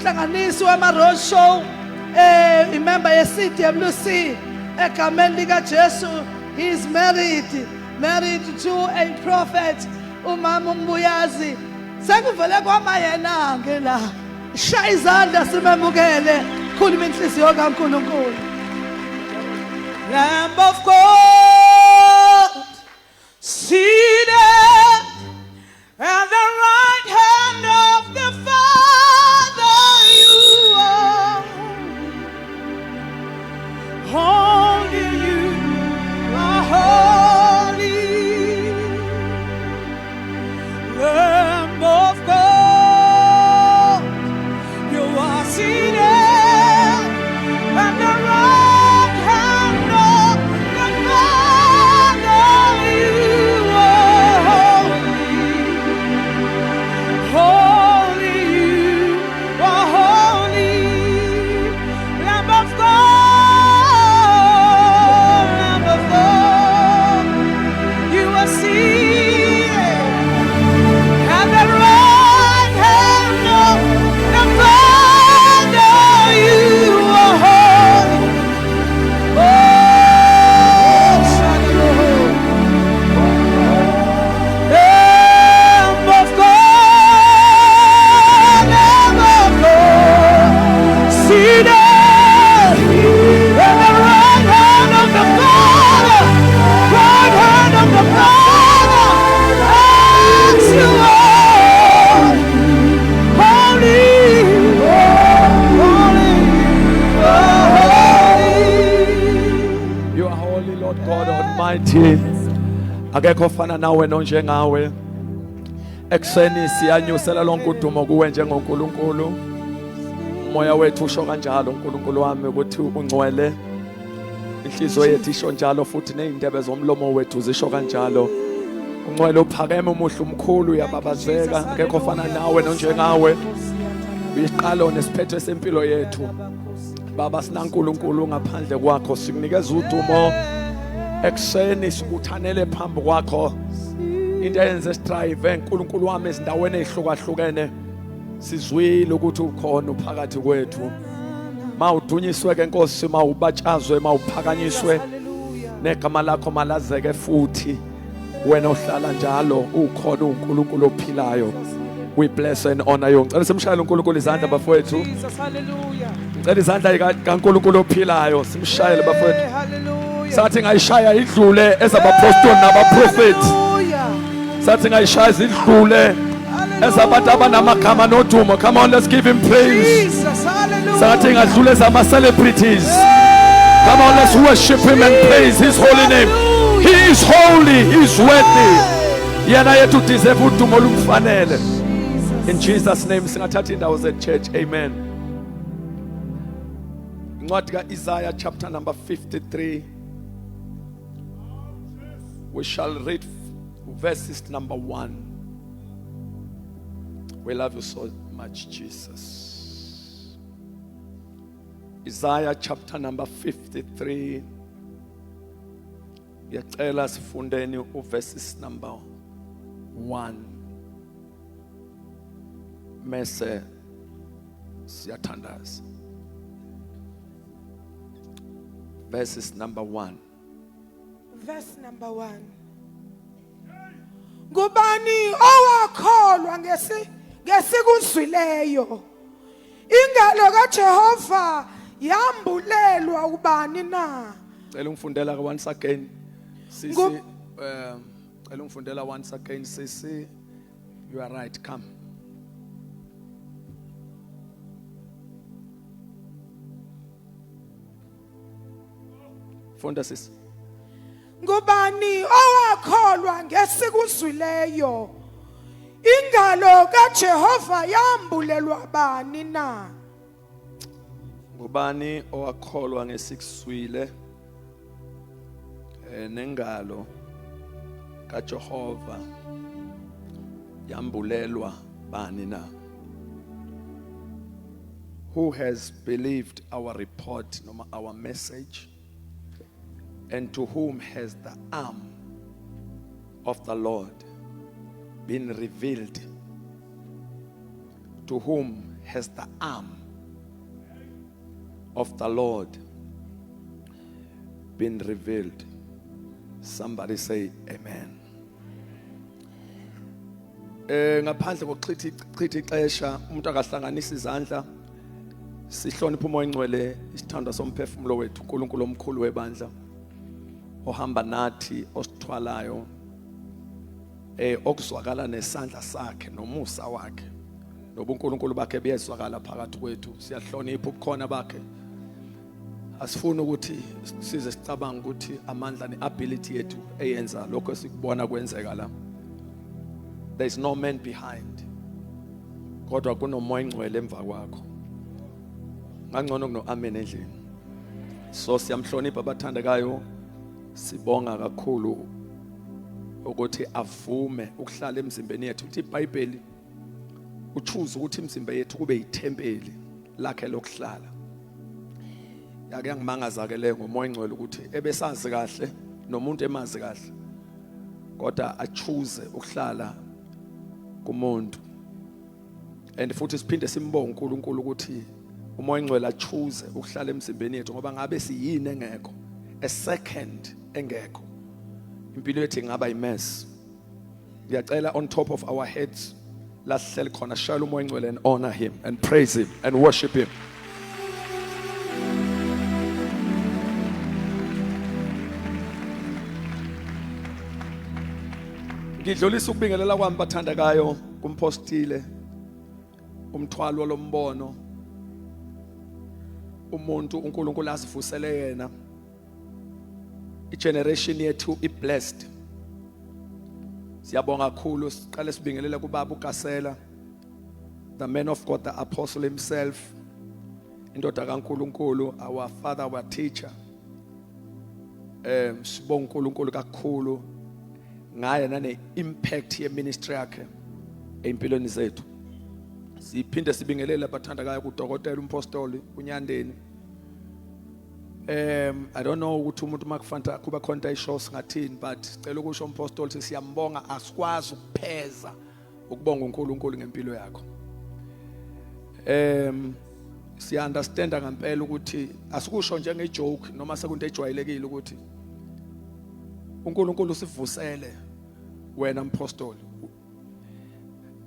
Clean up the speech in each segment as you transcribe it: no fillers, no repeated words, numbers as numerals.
Umhlanganisi wama road show, imember ye CWC egameni lika Jesu. He is married to a prophet, umama uMbuyazi. Sekuvele kwama yena ke la. Shaya izandla simemukele, khuluma inhliziyo kaNkulunkulu. Lamb of God, seated at the right hand of the Father, you are holy, you are holy. Lamb of God, you are seated at the right hand of the Father, you are holy. Holy, you are holy. Lamb of God, Lamb of God, you are seated at the right hand of the Father, you are holy. Oh, Shalom. Lamb of God, Lamb of God, seated at the right hand of the Father, right hand of the Father, as you are holy, holy, holy. You are holy, Lord God Almighty. Akekho ofana nawe nonjengawe. Ekuseni siyanyusela lonke udumo kuwe njengoNkulunkulu. Umoya wethu usho kanjalo uNkulunkulu wami ukuthi ungcwele. Inhliziyo yethu isho njalo futhi nezindebe zomlomo wethu zisho kanjalo. Ungcwele, uphakeme, umuhle, umkhulu, uyababazeka. Akekho ofana nawe nonjengawe. Uyiqalo nesiphetho sempilo yethu. Baba, sinaNkulunkulu ngaphandle kwakho. Sikunikeza udumo ekuseni, sibuthanele phambi kwakho. Into eyenze sidrive, uNkulunkulu wami, ezindaweni ezihlukahlukene, sizwile ukuthi ukhona uphakathi kwethu. Mawudunyiswe ke Nkosi, mawubatshazwe, mawuphakanyiswe, negama lakho malazeke futhi. Wena ohlala njalo ukhona, uNkulunkulu ophilayo. We bless and honor you. Ngicela simshayele uNkulunkulu izandla, bafowethu. Jesus, hallelujah. Ngicela izandla kaNkulunkulu ophilayo, simshayele, bafowethu. Hey, hallelujah. Sathi ngayishaya idlule ezabapostoli nabaprofeti. Hallelujah. Sathi ngayishaya zidlule ezabantu abanamagama nodumo. Come on, let's give him praise. Jesus, hallelujah. Sathi ngadlule ezama-celebrities. Come on, let's worship him and praise his holy name. He is holy, he is worthy. Yena yethu deserve udumo olumfanele. In Jesus' name, singathatha indawo ze-church. Amen. Incwadi ka-Isaiah, chapter number 53, we shall read verses number 1. We love you so much, Jesus. Isaiah chapter number 53, ngiyacela sifundeni uverses number 1, mese siyathandaza. Verses number 1. Verse number 1. Ngubani owakholwa ngesikuzwileyo? Ingalo kaJehova yambulelwa ubani na? Cela ungifundela once again, sisi. Cela ungifundela once again, sisi. You are right, come. Funda, sisi. Ngubani owakholwa ngesikuzwileyo? Ingalo kaJehova yambulelwa bani na? Ngubani owakholwa ngesikuswile, nengalo kaJehova yambulelwa bani na? Who has believed our report, noma our message, and to whom has the arm of the Lord been revealed? To whom has the arm of the Lord been revealed. Somebody say amen. Ngaphandle kokuchitha chitha ixesha, umuntu akahlanganisa izandla, sihloniphe uMoya oNgcwele, isithandwa somphefumulo wethu, uNkulunkulu omkhulu webandla ohamba nathi, osithwalayo, okuzwakala nesandla sakhe nomusa wakhe nobuNkulunkulu bakhe buyezwakala phakathi kwethu. Siyahlonipha ubukhona bakhe. Asifuni ukuthi size sicabanga ukuthi amandla neability yethu eyenza lokho esikubona kwenzeka la. There is no man behind, kodwa kunoMoya oNgcwele emva kwakho. Ngangcono kuno amen endlini. So siyamhlonipha, abathandekayo. Sibonga kakhulu ukuthi avume ukuhlala emzimbeni yethu, ukuthi iBhayibheli uchoose ukuthi imizimba yethu kube yithempeli lakhe lokuhlala. Yake yangimangaza ke le ngoMoya oNgcwele, ukuthi ebesazi kahle nomuntu emazi kahle, kodwa achoose ukuhlala kumuntu. And futhi siphinde simbonge uNkulunkulu ukuthi uMoya oNgcwele achoose ukuhlala emzimbeni yethu, ngoba ngabe siyini engekho, a second engekho, impilo yethu ingaba imess. Ngiyacela, on top of our heads la sihleli khona, shayela uMoya oNgcwele and honor him and praise him and worship him. Ngidlulisa ukubingelela kwami, bathandekayo, kumpostile, umthwalo lombono, umuntu uNkulunkulu asivusele yena. Igeneration yethu iblessed, siyabonga kakhulu. Siqale sibingelele kubaba uGasela, the man of God, the apostle himself, indoda kaNkulunkulu, our father, our teacher. Sibonga uNkulunkulu kakhulu ngaye nane impact ye ministry yakhe empilweni zethu. Siphinde sibingelele, abathandakayo, kudokotela umpostoli uNyandeni. I don't know ukuthi umuntu makufanele kuba khona into ayisho singathini, but sicela ukusho umpostoli ukuthi siyambonga. Asikwazi ukupheza ukubonga uNkulunkulu ngempilo yakho. Siya understanda ngempela ukuthi asikusho njenge joke noma sekunto ejwayelekile ukuthi uNkulunkulu usivusele wena, mpostoli.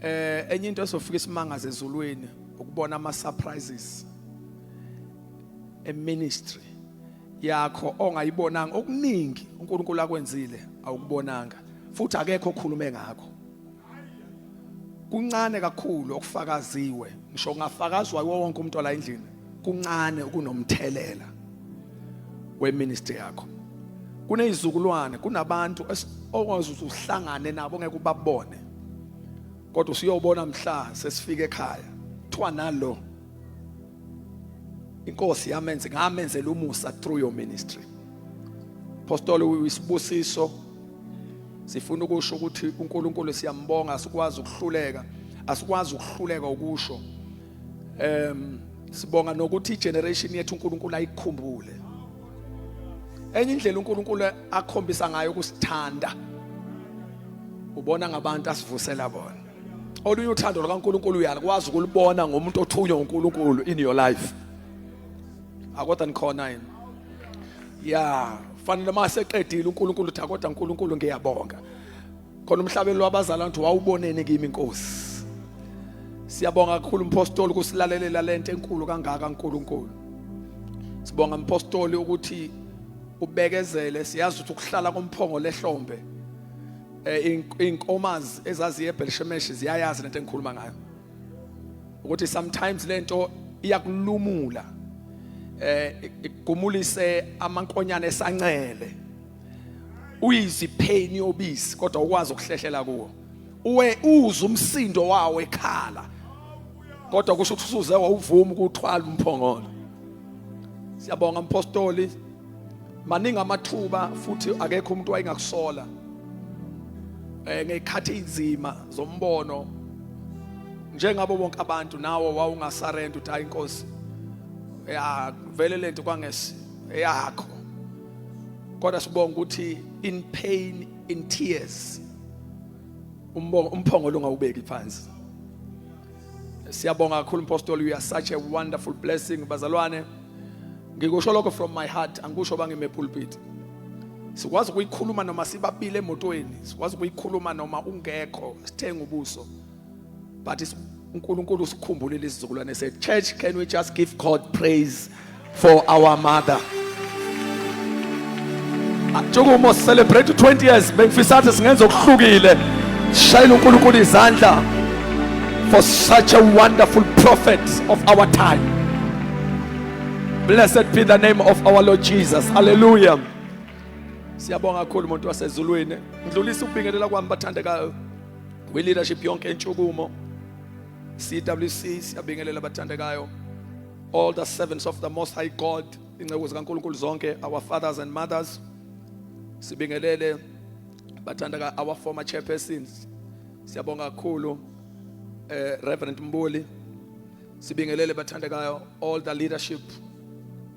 Enye into esofika isimangaze ezulwini ukubona ama surprises eministry yakho ongayibonanga. Okuningi uNkulunkulu akwenzile awukubonanga, futhi akekho okhulume ngakho. Kuncane kakhulu okufakaziwe. Ngisho kungafakazwa wonke umuntu la endlini, kuncane ukunomthelela weministry yakho. Kunezizukulwane, kunabantu ongazuthi uhlangane nabo, ngeke ubabone, kodwa usiyobona mhla sesifika ekhaya, kuthiwa nalo inkosi yamenze ngamenzela umusa through your ministry. Apostoli, uyisibusiso. Sifuna ukusho ukuthi uNkulunkulu siyambonga. Asikwazi ukuhluleka, asikwazi ukuhluleka ukusho. Sibonga nokuthi igeneration yethu uNkulunkulu ayikhumbule. Enye indlela uNkulunkulu akhombisa ngayo ukusithanda, ubona ngabantu asivusela bona. Olunye uthando lukaNkulunkulu uyakwazi ukulibona ngomuntu othunywa uNkulunkulu in your life. Akodwa nikhona yini? Ya, fanele maseqedile uNkulunkulu uthi, "Kodwa uNkulunkulu ngiyabonga." Khona umhlabeli wabazalwane uthi, "Wawuboneni kimi, Inkosi?" Siyabonga kakhulu, umpostoli, kusilalelela lento enkulu kangaka uNkulunkulu. Sibonga, mpostoli, ukuthi ubekezele. Siyazi ukuthi ukuhlala komphongo lehlombe, inkomazi ezaziye eBelshemesh ziyayazi lento engikhuluma ngayo, ukuthi sometimes lento iyakulumula, igumulise amankonyane esancele, uyizipain yobisi, kodwa ukwazi ukuhlehlela kuwo, uwe uza umsindo wawo ekhala, kodwa kusho ukuthi usuze wawuvuma ukuthwala umphongolo. Siyabonga, mpostoli. Maningi amathuba, futhi akekho umuntu wayengakusola ngekhathi inzima zombono. Njengabo bonke abantu, nawo wawungasurrender, uthi, "Hayi Inkosi, ya vele lento kwangesi eyakho." Kodwa sibonga ukuthi in pain, in tears, umphongolo ungawubeki phansi. Siyabonga kakhulu Mpostoli, you are such a wonderful blessing bazalwane. Ngikusho lokho from my heart, angikusho bangime pulpit. Sikwazi ukuyikhuluma noma sibabile emotweni, sikwazi ukuyikhuluma noma ungekho, sithenga ubuso. But uNkulunkulu usikhumbulile isizukulwane sethu. Church, can we just give God praise for our mother? Njengoba celebrate 20 years, bengifisa ukuthi singenza okuhlukile. Shayela uNkulunkulu izandla for such a wonderful prophet of our time. Blessed be the name of our Lord Jesus. Hallelujah. Siyabonga kakhulu umuntu wasezulwini. Ngidlulisa ukubingelela kwami bathandekayo kwi leadership yonke entshukumo. CWC siyabingelela bathandekayo. All the servants of the Most High God, inceku zikaNkulunkulu zonke, our fathers and mothers. Sibingelele bathandeka our former chairpersons. Siyabonga kakhulu Reverend Mbuli. Sibingelele bathandekayo all the leadership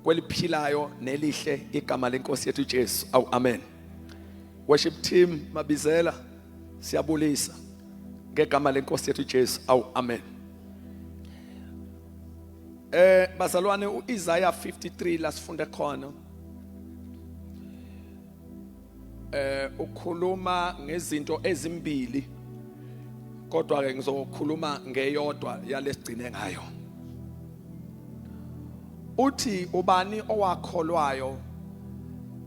kweliphilayo nelihle igama lenkosi yethu Jesu. Awu amen. Worship team Mabizela siyabulisa ngegama lenkosi yethu Jesu. Awu amen. Bazalwane, uIsaiah 53 la sifunde khona ukhuluma ngezinto ezimbili, kodwa ke ngizokhuluma ngeyodwa yalesigcine ngayo. Uthi ubani owakholwayo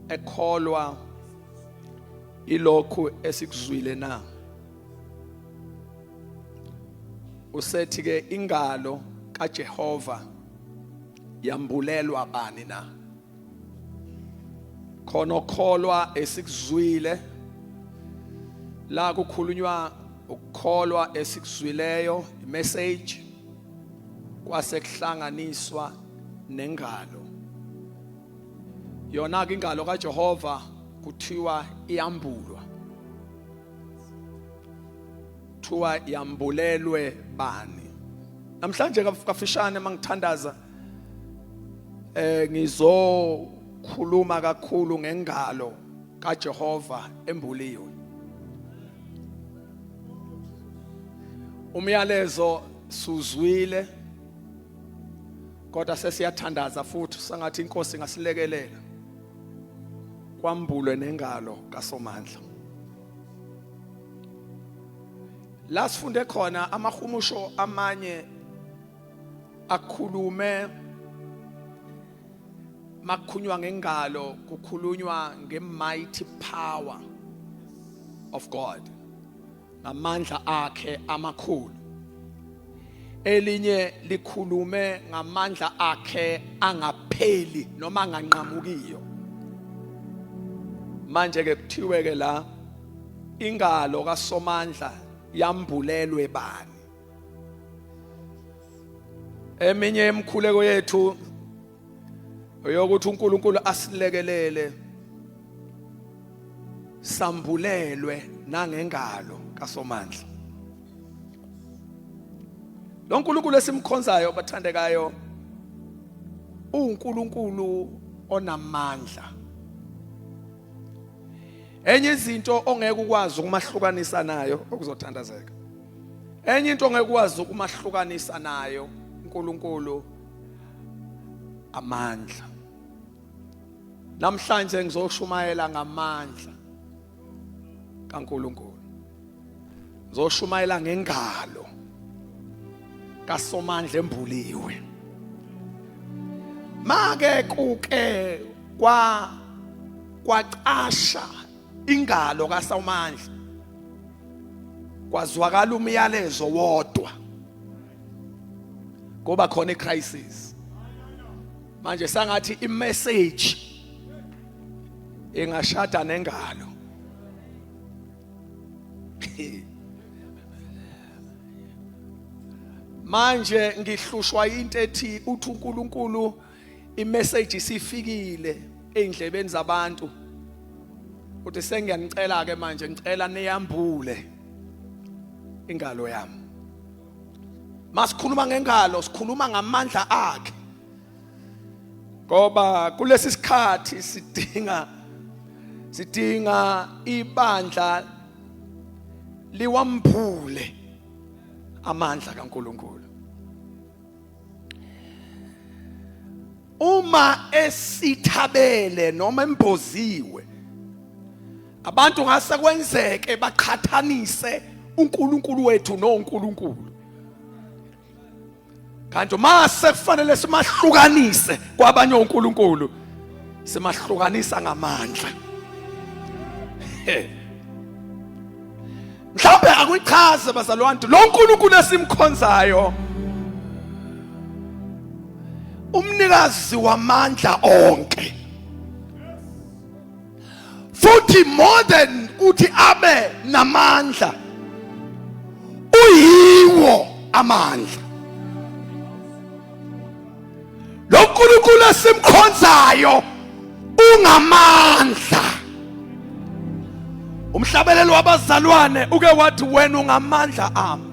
ekholwa ilokhu esikuzwile na? Usethi ke ingalo kaJehova yambulelwa bani na? Khona okholwa esikuzwile. La kukhulunywa ukukholwa esikuzwileyo, message, kwase kuhlanganiswa nengalo. Yona ke ingalo kaJehova kuthiwa iyambulwa, kuthiwa yambulelwe bani? Namhlanje kafishane mangithandaza ngizokhuluma kakhulu ngengalo kaJehova embuliwe. Umyalezo suzwile, kodwa sesiyathandaza futhi sangathi inkosi ingasilekelela kwambulwe nengalo kaSomandla. La sifunde khona amahumusho amanye akhulume, makukhulunywa ngengalo kukhulunywa nge-mighty power of God, ngamandla akhe amakhulu. Elinye likhulume ngamandla akhe angapheli noma anganqamukiyo. Manje ke kuthiwe ke la ingalo kaSomandla yambulelwe bani? Eminye emkhuleko yethu uyokuthi uNkulunkulu asilekelele sambulelwe nangengalo kaSomandla. Lo nkulunkulu esimkhonzayo bathandekayo uNkulunkulu onamandla. Enye izinto ongeke ukwazi ukumahlukanisa nayo okuzothandazeka, enye into ongeke ukwazi ukumahlukanisa nayo uNkulunkulu, amandla. Namhlanje ngizoshumayela ngamandla kaNkulunkulu, ngizoshumayela ngengalo kaSomandla embuliwe. Make kuke kwa kwacasha ingalo kaSomandla, kwazwakala umyalezo wodwa, kuba khona icrisis. Manje sangathi imessage ingashada nengalo. Manje ngihlushwa into ethi uthi uNkulunkulu imessage isifikile eindlebeni zabantu, uthi sengiyanicela ke manje, ngicela niyambule ingalo yami. Masikhuluma ngengalo sikhuluma ngamandla akhe, ngoba kulesi sikhathi sidinga ibandla liwambule amandla kaNkulunkulu. Uma esithabele noma emboziwe, abantu ngase kwenzeke baqhathanise uNkulunkulu wethu noNkulunkulu. Kanti mase kufanele simahlukanise kwabanye oNkulunkulu, simahlukanisa ngamandla. Mhlawumbe akuyichaze bazalwane, lo uNkulunkulu esimkhonzayo umnikazi wamandla onke, futhi more than ukuthi abe namandla, uyiwo amandla. Lo nkulunkulu esimkhonzayo ungamandla. Umhlabelelo wabazalwane uke wathi, wena ungamandla ami.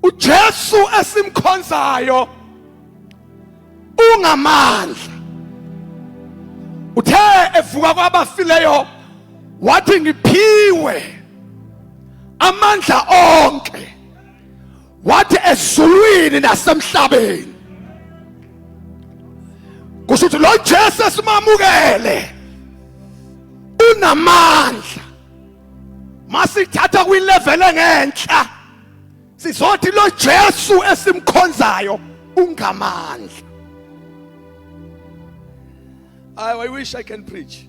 UJesu esimkhonzayo ungamandla. Uthe evuka kwabafileyo wathi, ngiphiwe amandla onke, wathi ezulwini nasemhlabeni. Kusho ukuthi lo Jesu esimamukele unamandla. Masithatha kwilevel engenhla, sizothi lo Jesu esimkhonzayo ungamandla. I wish I can preach.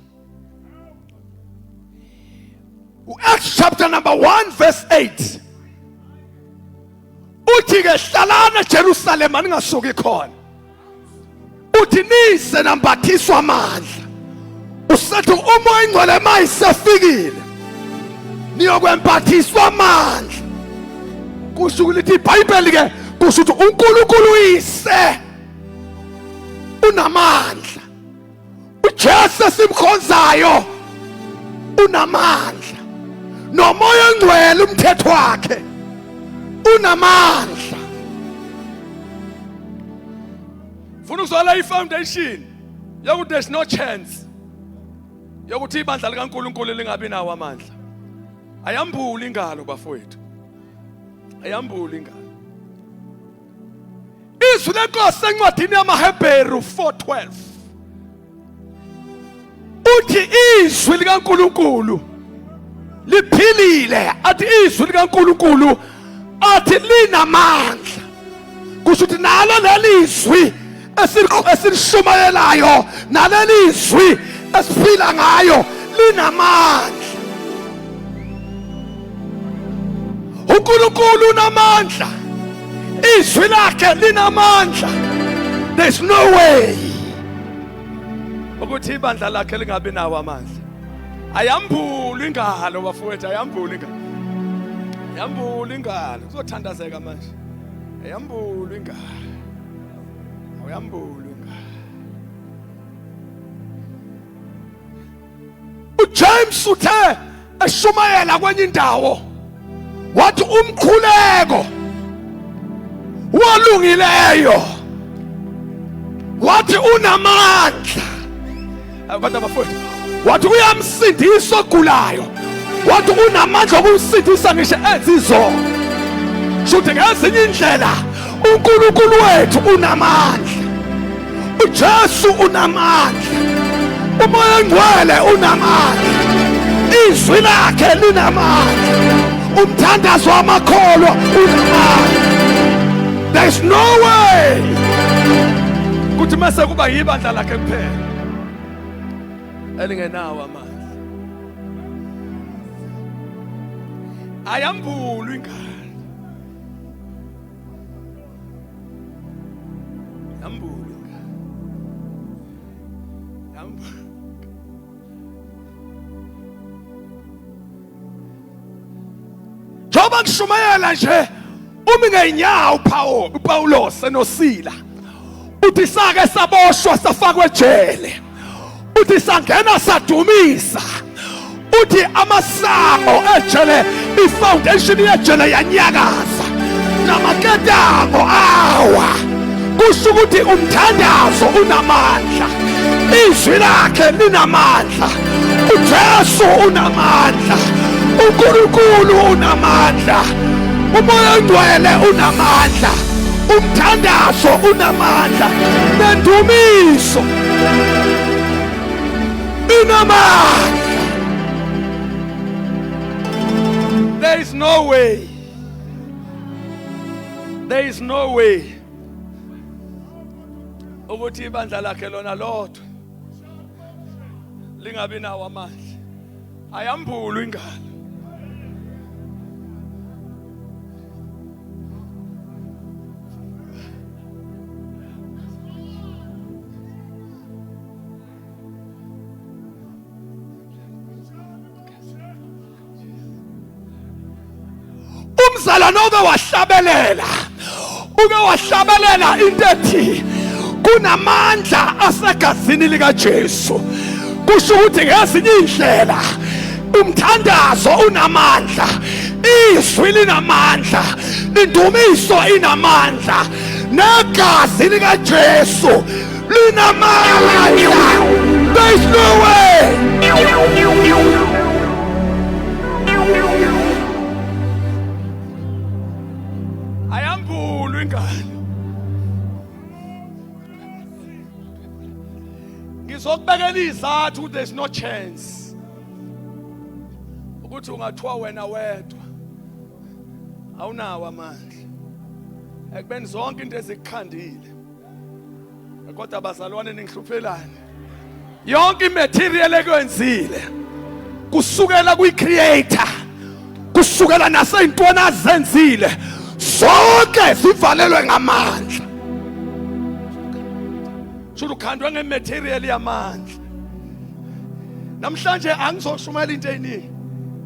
Acts chapter number 1 verse 8 uthi ke, hlalana eJerusalem, ningasuki khona, uthi nize nambathiswa amandla. Usethi uMoya oNgcwele mayisefikile niyokwembathiswa amandla. Kusho ukuthi iBhayibheli ke, kusho ukuthi uNkulunkulu uyise unamandla, uJesu esimkhonzayo unamandla, noMoya oNgcwele umthetho wakhe unamandla. Funa uzwala ifoundation yokuthi there's no chance yokuthi ibandla likaNkulunkulu lingabi nawo amandla. Ayambuli ingalo bafowethu, ayambuli ingalo. Izwi lenkosi encwadini yamaHebheru 4:12 uthi izwi likaNkulunkulu liphilile, athi izwi likaNkulunkulu athi linamandla. Kusho ukuthi nalo leli zwi esilishumayelayo, naleli zwi esiphila ngayo linamandla. uNkulunkulu unamandla, izwi lakhe linamandla. There's no way ukuthi ibandla lakhe lingabi nawo amandla. Ayambuli ingalo bafowethu, ayambuli ingalo, ayambuli ingalo. Kuzothandazeka manje. Ayambuli ingalo, ayambuli ingalo. uJames uthe eshumayela kwenye indawo wathi umkhuleko walungileyo wathi unamandla. Kodwa bafowethu, wathi uyamsindisa ogulayo, wathi unamandla okumsindisa ngisho enze izono. Shuthi ngezinye indlela uNkulunkulu wethu unamandla, uJesu unamandla, uMoya oNgcwele unamandla, izwi lakhe linamandla, umthandazo wamakholwa unamandla. There is no way kuthi mase kuba yibandla lakhe kuphela elingenawo amandla. Ayambulwa ingane, yambulwa ingane, yambulwa. Njengoba ngishumayela nje, umi ngeenyawo uPawulos enosila, uthi sake saboshwa safakwa ejele, uthi sangena sadumisa, uthi amasango ejele, ifoundation yejele yanyakaza, namaketango awa. Kusho ukuthi umthandazo unamandla, izwi lakhe linamandla, uJesu unamandla, uNkulunkulu unamandla. Umoya ongcwele unamandla, umthandazo unamandla, nendumiso inamandla. There is no way. There is no way ukuthi ibandla lakhe lona lodwa lingabi nawo amandla. Ayambulwa ingalo. Umzalwane uke wahlabelela into ethi kunamandla asegazini likaJesu. Kusho ukuthi ngezinye indlela umthandazo unamandla, izwi linamandla, indumiso inamandla, negazi likaJesu linamandla. There is no way. Ayambulwa ingalo. Ngizokubekela izathu, there's no chance ukuthi ungathiwa wena wedwa awunawo amandla ekubeni zonke into ezikukhandile. Kodwa bazalwane, ningihluphelani? Yonke imaterial ekwenzile kusukela kwi-creator, kusukela naseyintweni azenzile, zonke zivalelwe ngamandla. Shuthi ukhandwe ngematerial yamandla. Namhlanje angizoshumayela into eyiningi,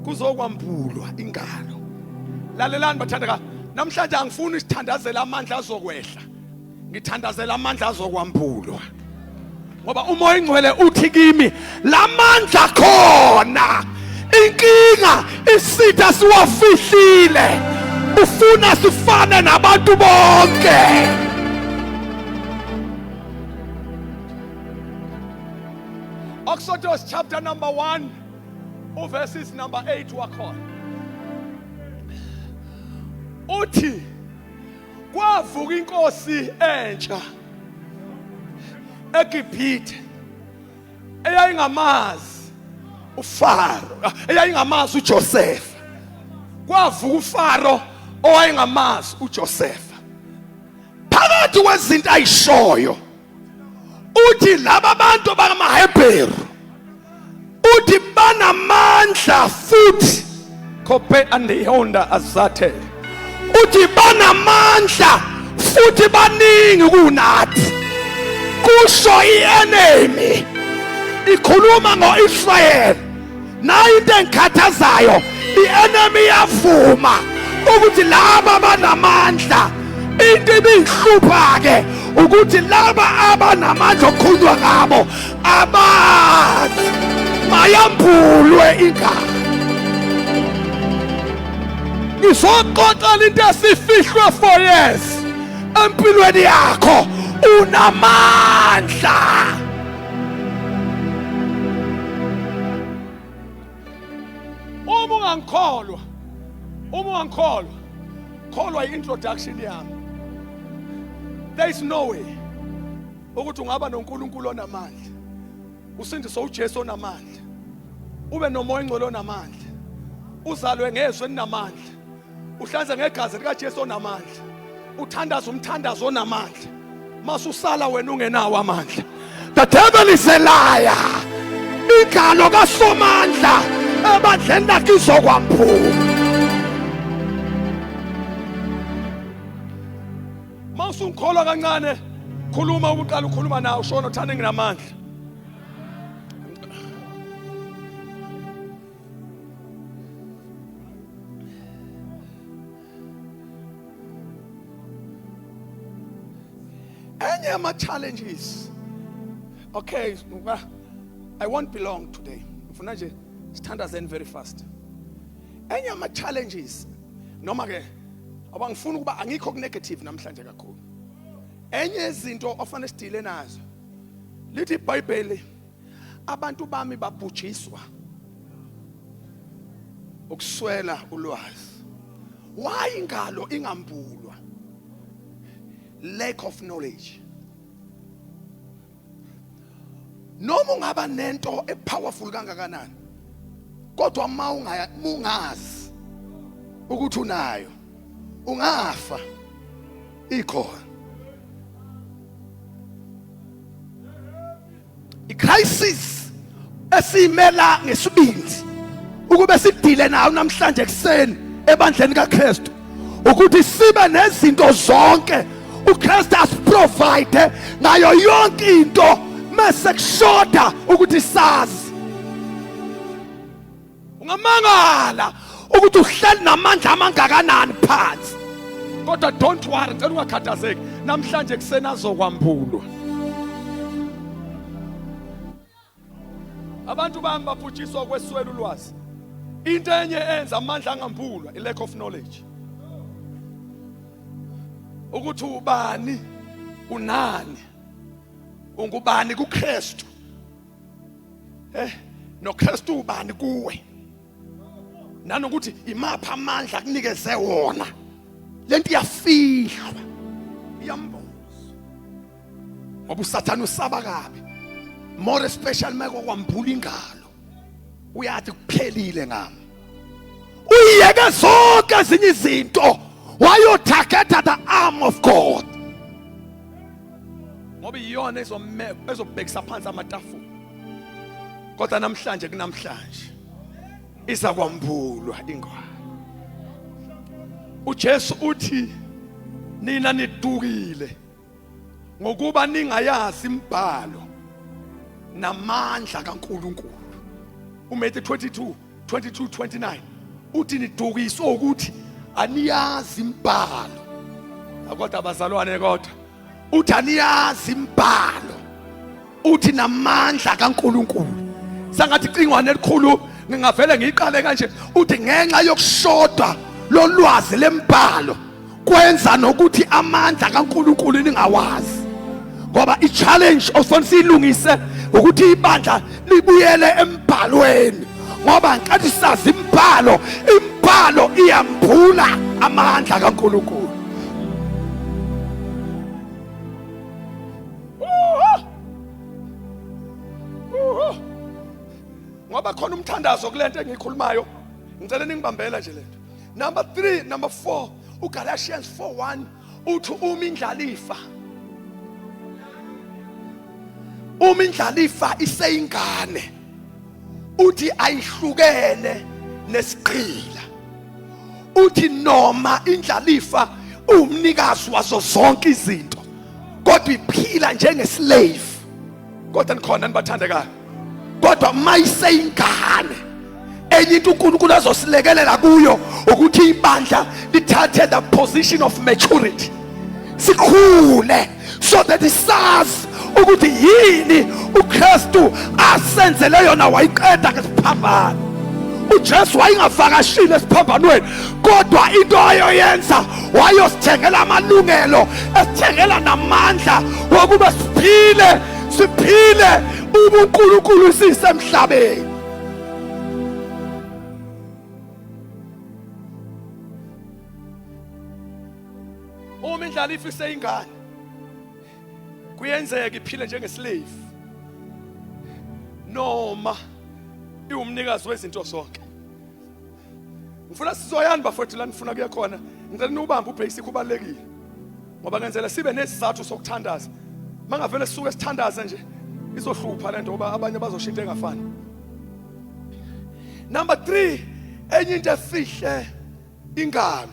kuzokwambulwa ingalo. Lalelani bathandeka, namhlanje angifuni isithandazela amandla azokwehla, ngithandazela amandla azokwambulwa, ngoba uMoya Ingcwele uthi kimi lamandla khona. Inkinga, isitha siwafihlile, ufuna sifane nabantu bonke. Exodus chapter number 1 uverses number 8 wakhona uthi kwavuka inkosi entsha eGibhithe eyayingamazi uFaro, eyayingamazi uJoseph. Kwavuka uFaro owayengamazi uJoseph. Phakathi kwezinto ayishoyo uthi laba bantu bangamaHebheru, uthi banamandla futhi Kope andihonda azathe. Uthi banamandla futhi baningi kunathi, kusho ienemy ikhuluma ngoIsrael. Nayo into engikhathazayo, ienemy iyavuma ukuthi laba banamandla. Into ibihlupha ke ukuthi laba abanamandla okukhulunywa ngabo abazi. Mayambulwe ingalo. Ngizoxoxela into esifihlwe for years empilweni yakho. Unamandla. Uma ungangikholwa, uma ungangikholwa, kholwa i-introduction yami. There is no way ukuthi ungaba noNkulunkulu onamandla, usindiswe uJesu onamandla, ube noMoya Ongcwele onamandla, uzalwe ngezwi elinamandla, uhlanze ngegazi likaJesu onamandla, uthandaza umthandazo onamandla, masusala wena ungenawo amandla. The devil is a liar. Ingalo kaSomandla ebandleni lakhe izokwamphuma. Mawusungikholwa kancane, khuluma uqala ukhuluma nawe ushona uthanda nginamandla. Enye ama challenges, okay, I won't be long today, ngifuna nje sithandazeni very fast. Enye ama challenges, noma ke abangifuni ukuba angikho ku negative namhlanje kakhulu, enye izinto ofanele sidile nazo, lithi iBhayibheli abantu bami babhujiswa ukuswela ulwazi. Why ingalo ingambulwa? Lack of knowledge. Noma ungaba nento epowerful kangakanani, kodwa uma ungazi ukuthi unayo, ungafa ikhona. Icrisis esiyimela ngesibindi ukube sidile nayo namhlanje ekuseni ebandleni kaKristu, ukuthi sibe nezinto zonke uKristu asiprovide ngayo yonke into, mase kushoda ukuthi sazi. Ungamangala ukuthi uhleli namandla amangakanani phansi, kodwa don't worry, ngicela ungakhathazeki, namhlanje kuseni azokwambulwa. Abantu bami babhujiswa ukweswela ulwazi. Into enye enza amandla angambulwa i lack of knowledge, ukuthi ubani unani, ungubani kuKristu, noKristu ubani kuwe, nanokuthi imaphi amandla akunikeze wona. Lento iyafihlwa, iyamboza, ngoba uSathane usaba kabi, more especially meke kwambula ingalo, uyathi kuphelile ngami, uyiyeke zonke ezinye izinto wayotargeta the arm of God, ngoba iyona ezobhekisa phansi amatafula. Kodwa namhlanje, kunamhlanje iza kwambulwa ingwalo. uJesu uthi nina nidukile ngokuba ningayazi imibhalo namandla kaNkuluNkulu. uMatthew 22 22 29 uthi nidukiswe ukuthi aniyazi imibhalo. Kodwa abazalwane, kodwa uthi aniyazi imibhalo, uthi namandla kaNkuluNkulu. Sangathi cingwane elikhulu ngingavele ngiyiqale kanje, uthi ngenxa yokushoda lolwazi lembhalo kwenza nokuthi amandla kaNkuluNkulu ningawazi, ngoba i-challenge ofanele siyilungise ukuthi ibandla libuyele embhalweni, ngoba nkathi sazi imbhalo, imbhalo iyambula amandla kaNkuluNkulu. Ngoba khona umthandazo kulento engiyikhulumayo, ngicela ningibambela nje lento. Number 3, number 4, uGalatians 4:1 uthi uma indlalifa, uma indlalifa iseyingane, uthi ayihlukene nesigqila. Uthi noma indlalifa uwumnikazi wazo zonke izinto, kodwa iphila njengeslave. Kodwa nikhona nibathandekayo? Kodwa mayiseyingane, enye into uNkulunkulu azosilekelela kuyo ukuthi ibandla lithathe the position of maturity, sikhule so that sazi ukuthi yini uKristu asenzele yona wayiqeda ngesiphambano. uJesu wayengavakashile esiphambanweni, kodwa into ayoyenza wayosithengela amalungelo, esithengela namandla wokuba siphile, siphile ubuNkulunkulu sisemhlabeni. Uma indlala ifise ingane, kuyenzeka iphile njengeslave noma iwumnikazi wezinto zonke. Ngifuna sizoyani bafowethu la nifuna kuye khona, ngicela niwubambe ubasic, ubalekile, ngoba ngenzela sibe nesizathu sokuthandaza. Mangavele sisuke sithandaze nje izohlupha lento, ngoba abanye bazoshintsha engafani. Number 3, enye into efihle ingalo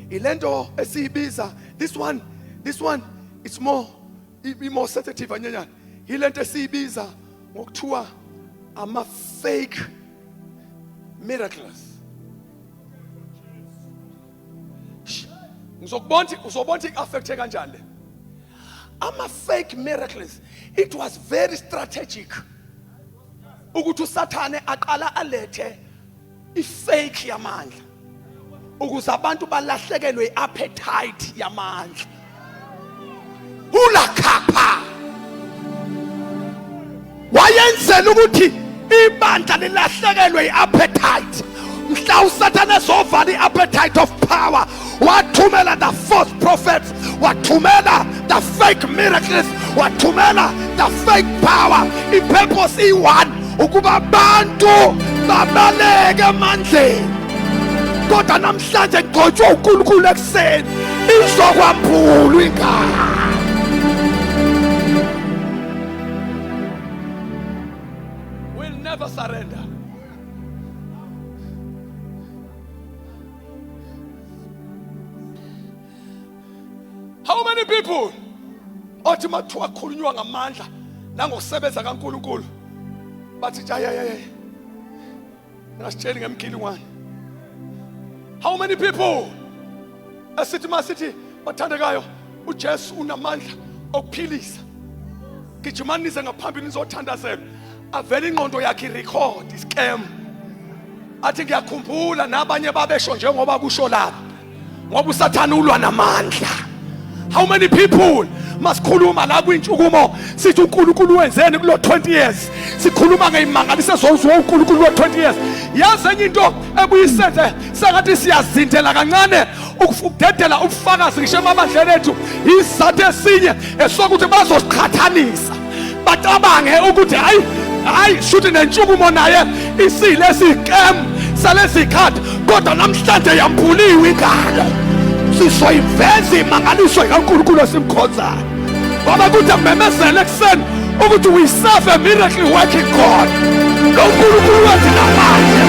ilento esiyibiza, this one it's more more sensitive anyenyana, ilento esiyibiza ngokuthiwa ama fake miracles. Ngizokubona, uzobona ukuthi i-affecte kanjani le ama fake miracles. It was very strategic ukuthi uSathane aqala alethe ifake yamandla ukuze abantu balahlekelwe iappetite yamandla. Hula khapha wayenzela ukuthi ibandla lilahlekelwe iappetite. Mhla uSathane ezovala i-appetite of power, wathumela the false prophets, wathumela the fake miracles, wathumela the fake power. I-purpose iyi-one, ukuba abantu babaleke emandleni. Kodwa namhlanje ngigcotshwe uNkulunkulu ekuseni, izokwambulwa ingane. Will never surrender. How many people othi mathiwa khulunywa ngamandla nangokusebenza kaNkulunkulu bathi jayayaye ngasitsheli ngemkhilingwane? How many people esithi masithi bathandekayo uJesu unamandla okuphilisa, gijimani nize ngaphambili nizothandazelwa, avele ingqondo yakhe irecord iscam, athi ngiyakhumbula nabanye babesho njengoba kusho lapha, ngoba uSathane ulwa namandla. How many people masikhuluma la kwintshukumo sithi uNkulunkulu wenzeni kulo 20 years, sikhuluma ngeyimangaliso ezoziwa uNkulunkulu kulo 20 years? Yazi enye into ebuyisenze sengathi siyazindela kancane ukudedela ubufakazi ngisho emabandleni ethu, isizathu esinye esokuthi bazosiqhathanisa, bacabange ukuthi hayi hayi, shuthi nentshukumo naye isilesi scam salesi khathi. Kodwa namhlanje yambuliwe ingalo, sizoyiveza imangaliso kaNkulunkulu esimkhonzayo, ngoba kuthi memezele ekuseni ukuthi we serve a miracle working God. Lo Nkulunkulu wethu namanje,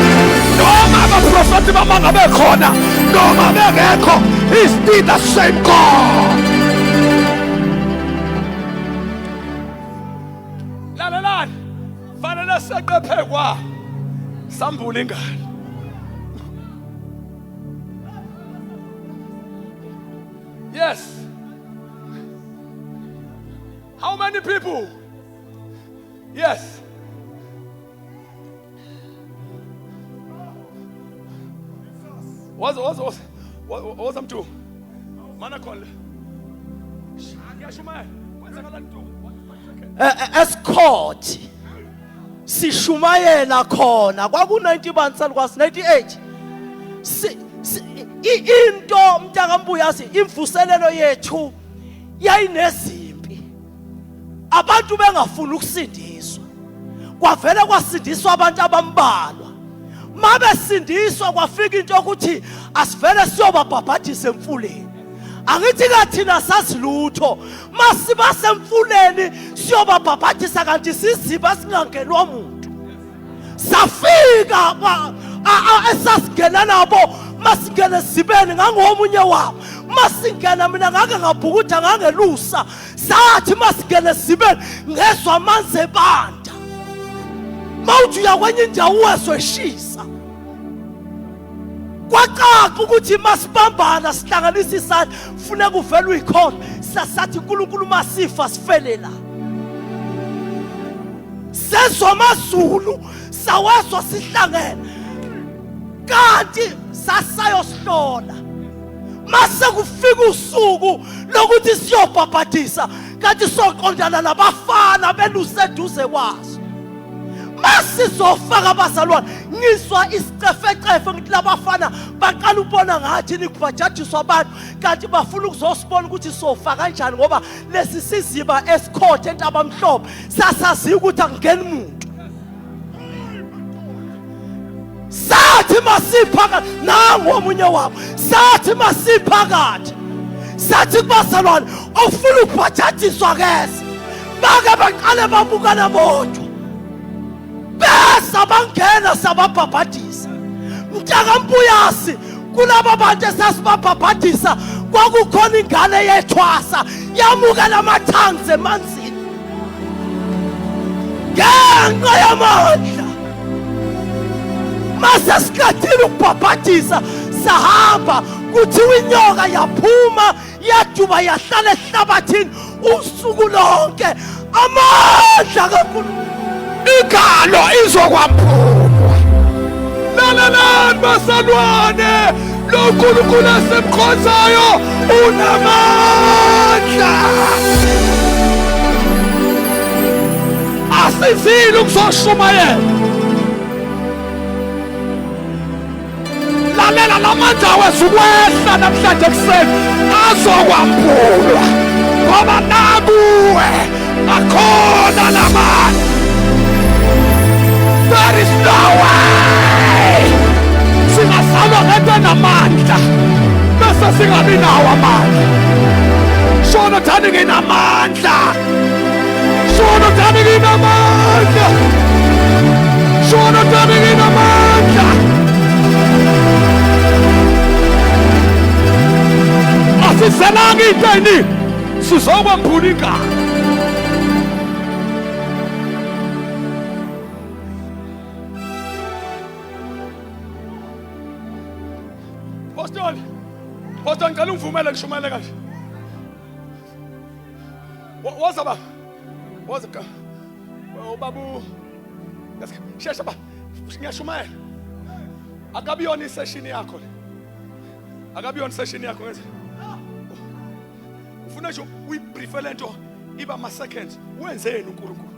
noma abaprofethi bamanga bekhona noma bengekho, he is still the same God. Lalelani, fanele seqephe kwa sambula ingane. Yes. How many people? Yes. Waza waza waza waza mntu. Mana khona. Ngiyashumayela. Kwenzakalani mntu? Escourt sishumayela khona kwaku 90 bani salukwazi 98 into mntakaMbuyasi, imvuselelo yethu yayinezimpi, abantu bengafuni ukusindiswa. Kwavele kwasindiswa abantu abambalwa. Mabesindiswa kwafika into yokuthi asivele siyobabhabhadisa emfuleni. Angithi kathina sazi lutho, masiba semfuleni siyobabhabhadisa kanti siziba singangenwa muntu. Safika esasingena nabo, masingene esizibeni, ngangomunye wabo masingena mina, ngake ngabhukuda ngangelusa. Sathi masingene esizibeni ngezwa amanzi ebanda, mawuthi uya kwenye indawo wezwe eshisa. Kwacaca ukuthi masibambana sihlanganisa isandla funeka uvele uyikhona. Sasathi uNkulunkulu masifa sifele la. Sezwa amazulu sawezwa sihlangene, kanti sasayosihlola. Mase kufika usuku lokuthi siyobhabhadisa, kanti soqondana nabafana beluseduze kwaso. Masizofaka abazalwane, ngizwa isicefecefe, ngithi labafana baqala ukubona ngathi nikubhajadiswa abantu, kanti bafuna ukuzosibona ukuthi sofa kanjani, ngoba lesi siziba esikhothe entabamhlophe sasaziyo ukuthi akungeni muntu. Sathi masiphakathi nangu omunye wabo, sathi masiphakathi, sathi kubazalwane ofuna ukubhajadiswa keze, bake baqale babukana bodwa, besa bangena sababhabhadisa. MntakaMbuyasi, kulaba bantu esasibabhabhadisa kwakukhona ingane yethwasa yamukela amathanzi emanzini ngenxa yamandla. Mase siqedile ukubhabhadisa sahamba, kuthiwa inyoka yaphuma yaduba yahlala ehlabathini usuku lonke. Amandla kaNkulunkulu, Igalo izokwamphulwa. Lalelani bazalwane, lo Nkulunkulu esimkhonzayo unamandla. Asizile ukuzoshumayela. Lalela lamandla awezukwehla namhlanje ekuseni azokwambulwa ngoba nakuwe akhona lamandla. There is no way singasalwa ngento enamandla bese singabi nawo amandla. Shono thani nginamandla. Shono thani nginamandla. Shono thani nginamandla. Asizelanga into eningi sizokwembula ingane. Pastor, Pastor ngicela ungivumele ngishumayele kanje. Woza baba. Woza ka. Ubabu. Shesha ba. Ngiyashumayela. Akabiyona isession yakho le. Akabiyona isession yakho ngenze. Ufuna nje uyibriefe lento iba ama seconds. Wenzeni uNkulunkulu?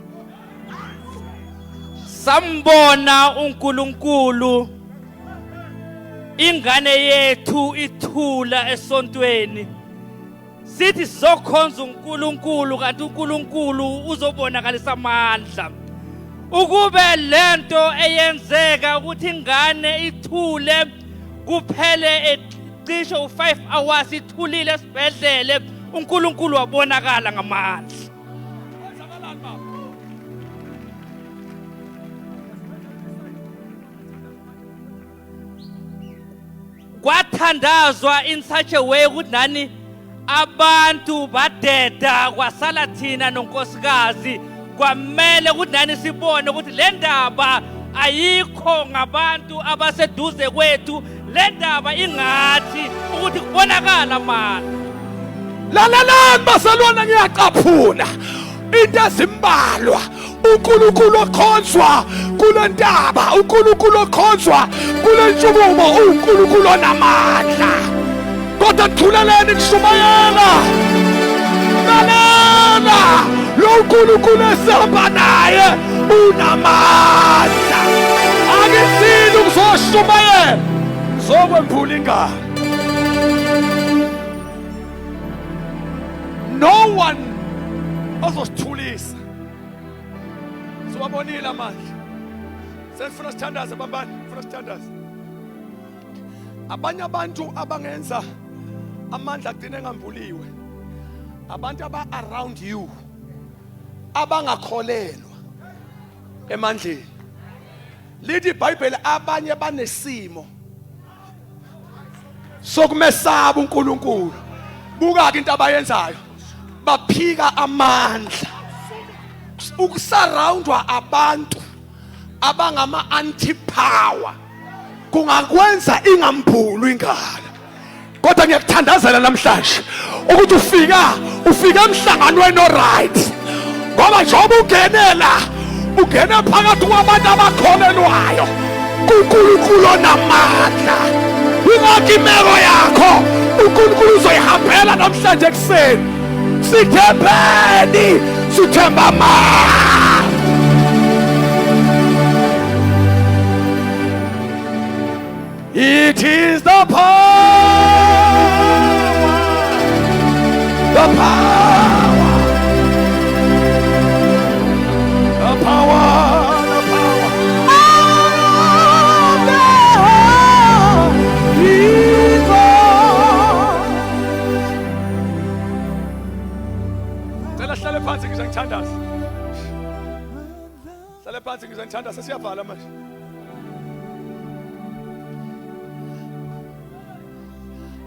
Sambona uNkulunkulu ingane yethu ithula esontweni sithi sizokhonza uNkulunkulu kanti uNkulunkulu uzobonakalisa amandla ukube lento eyenzeka ukuthi ingane ithule kuphele cishe u5 hours ithulile esibhedlele uNkulunkulu wabonakala ngamandla. Kwathandazwa in such a way ukuthi nani abantu badeda kwasala thina nonkosikazi kwamele ukuthi nani sibone ukuthi le ndaba ayikho ngabantu abaseduze kwethu le ndaba ingathi ukuthi kubonakala amandla. Lalelani bazalwane, ngiyacaphuna into ezimbalwa. uNkulunkulu okhonzwa kule ntaba, uNkulunkulu okhonzwa kule ntshukumo, uNkulunkulu onamandla. Kodwa thuleleni kushumayela. Lalela, lo uNkulunkulu esihamba naye unamandla. Akisini ukuzoshumayela, ngizokwembula ingane. No one ozosithulisa. Siwabonile amandla. Sesifuna sithandaze bambani, funa sithandaze. Abanye abantu abangenza amandla agcine engambuliwe. Abantu aba around you abangakholelwa emandleni. Lithi iBhayibheli abanye banesimo sokumesaba uNkulunkulu. Buka-ke into abayenzayo, baphika amandla. Ukusurroundwa abantu abangama anti-power kungakwenza ingambhulu ingalo. Kodwa ngiyakuthandazela namhlanje ukuthi ufika ufike emhlanganweni oright, ngoba njengoba ungenela ungene phakathi kwabantu abakholelwayo kuNkulunkulu onamandla. Ingakho imeko yakho uNkulunkulu uzoyihambela namhlanje ekuseni. Sithembeni, sithemba amandla. It is the power, the power, the power, the power. Cela hlale phansi ngize ngithandaze. Hlale phansi ngize ngithandaze, sesiyavala manje.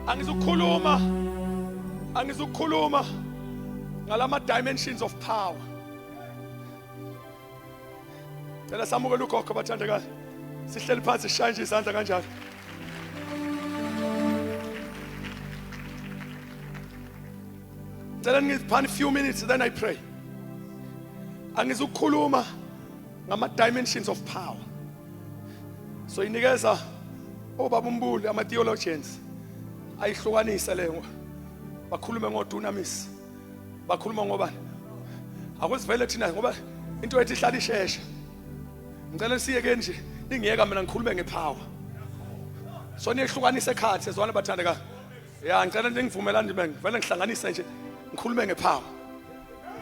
Angizukukhuluma, angizukukhuluma ngalama dimensions of power. Cela samukele ugogo bathandekayo. Sihleli phansi sishaye nje izandla kanjalo. Cela ngiziphani few minutes then I pray. Angizukukhuluma ngama dimensions of power. So inikeza obaba uMbuli ama theologians ayihlukanise leyo, bakhulume ngodunamis, bakhuluma ngobani. Akusivele thina ngoba into ethi ihlala isheshe. Ngicela siyeke nje ningiyeka mina ngikhulume ngepower. So niyehlukanisa ekhaya sezwana bathandeka. Ya ngicela ningivumelane nje ngivele ngihlanganise nje ngikhulume ngepower.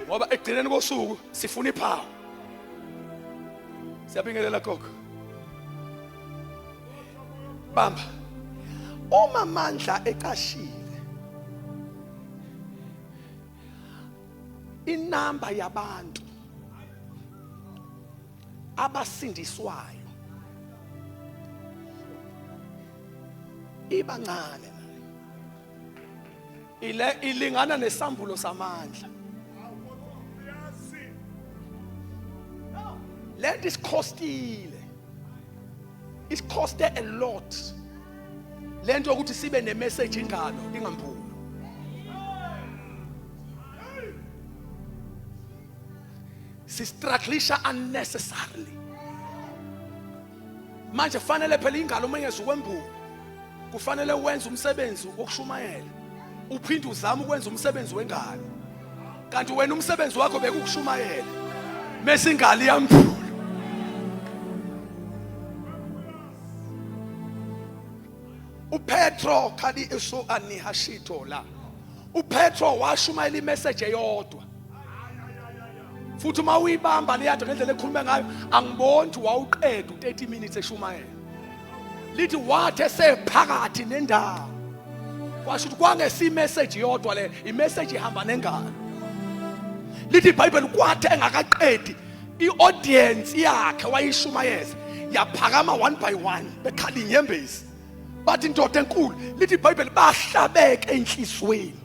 Ngoba ekugcineni kosuku sifuna ipower. Siyabingelela gogo. Bamba. Uma amandla ecashile inamba yabantu abasindiswayo ibancane ile ilingana nesambulo samandla lento isikhostile isikhoste a lot lento yokuthi sibe nemessage ingalo ingamphumi sistrugglisha unnecessarily manje fanele phela ingalo uma ingezukwembula kufanele wenze umsebenzi wokushumayela uphinde uzame ukwenza umsebenzi wengalo kanti wena umsebenzi wakho bekukushumayela mese ingalo iyamphula uPetro khali eso anihashito la uPetro washumayela imessage eyodwa futhi uma uyibamba leyanto ngendlela ekhulume ngayo angiboni ukuthi wawuqeda u-30 minutes eshumayela lithi wathi esephakathi nendawo kwasho ukuthi kwangesimessage yodwa le imessage ihamba nengalo lithi ibhayibheli kwathi engakaqedi i-audience yakhe wayishumayeza yaphakama one by one bekhala inyembezi bathi indoda enkulu lithi ibhayibheli bahlabeke enhliziyweni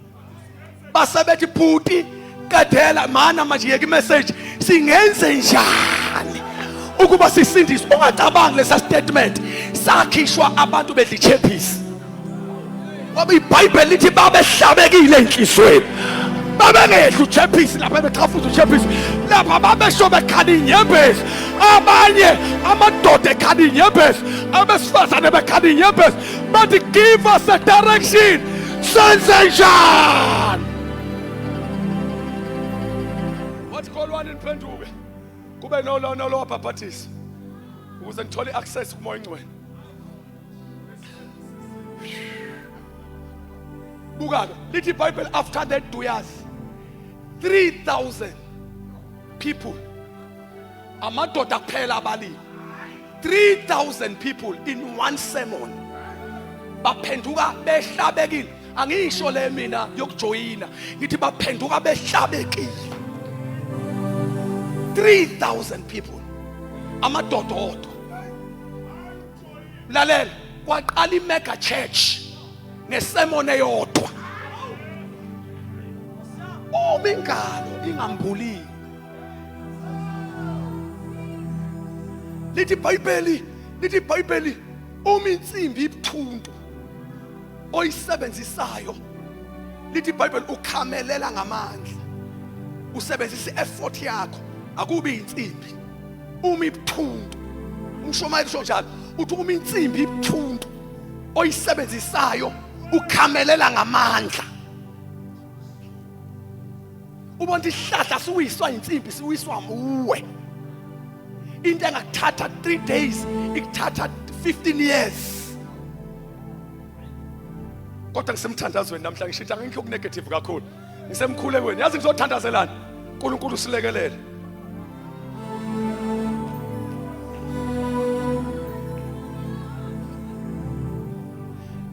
base bethi bhuti qedela mana manje yeka imessage singenze njani ukuba sisindiswe ungacabangi lesa statement sakhishwa abantu bedla ichephisi ngoba ibhayibheli lithi babehlabekile enhliziyweni babengedla uchephisi lapha bechafuza uchephisi lapha babesho bekhala inyembezi abanye amadoda ekhala inyembezi abesifazane bekhala inyembezi bathi give us a direction senze njani wathi kholwani niphenduke kube nolo nolo wabhabhathisa ukuze ngithole i-access kumoya ingcwele buka-ke lithi ibhayibheli after that duyas 3000 people amadoda kuphela abalimi 3000 people in one sermon baphenduka behlabekile angisho le mina yokujoyina ngithi baphenduka behlabekile 3000 people amadoda odwa lalela kwaqala imega church ngesemon eyodwa uma ingalo ingambulile lithi iBhayibheli lithi iBhayibheli uma insimbi ibuthuntu oyisebenzisayo lithi iBhayibheli ukhamelela ngamandla usebenzisa i-effort yakho akubi insimbi uma ibuthuntu umshumayeli usho njalo uthi uma insimbi ibuthuntu oyisebenzisayo ukhamelela ngamandla ubona isihlahla siwiswa insimbi siwiswa muwe into engakuthatha 3 days ikuthatha 15 years kodwa ngisemthandazweni namhla ngishintsha ngikho ku negative kakhulu ngisemkhulekweni yazi ngizothandazelana uNkulunkulu usilekelele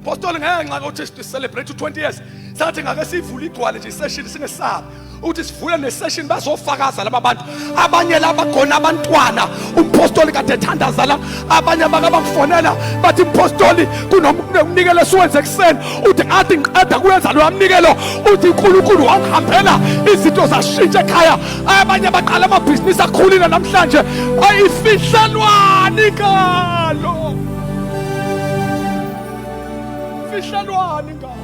Apostoli ngenxa yokuthi si celebrate u20 years sathi ngake sivule igcwale nje isession singesabi ukuthi sivule nesession bazofakaza laba bantu abanye laba gona abantwana umpostoli kade ethandaza la abanye bake bakufonela bathi mpostoli kunomnikelo esiwenze ekuseni uthi athi ngiqeda kuyenza loya mnikelo uthi uNkulunkulu wangihambela izinto zashintsha ekhaya abanye baqala amabhizinisi akhulile namhlanje ayifihlelwani kalo fihlelwani ngalo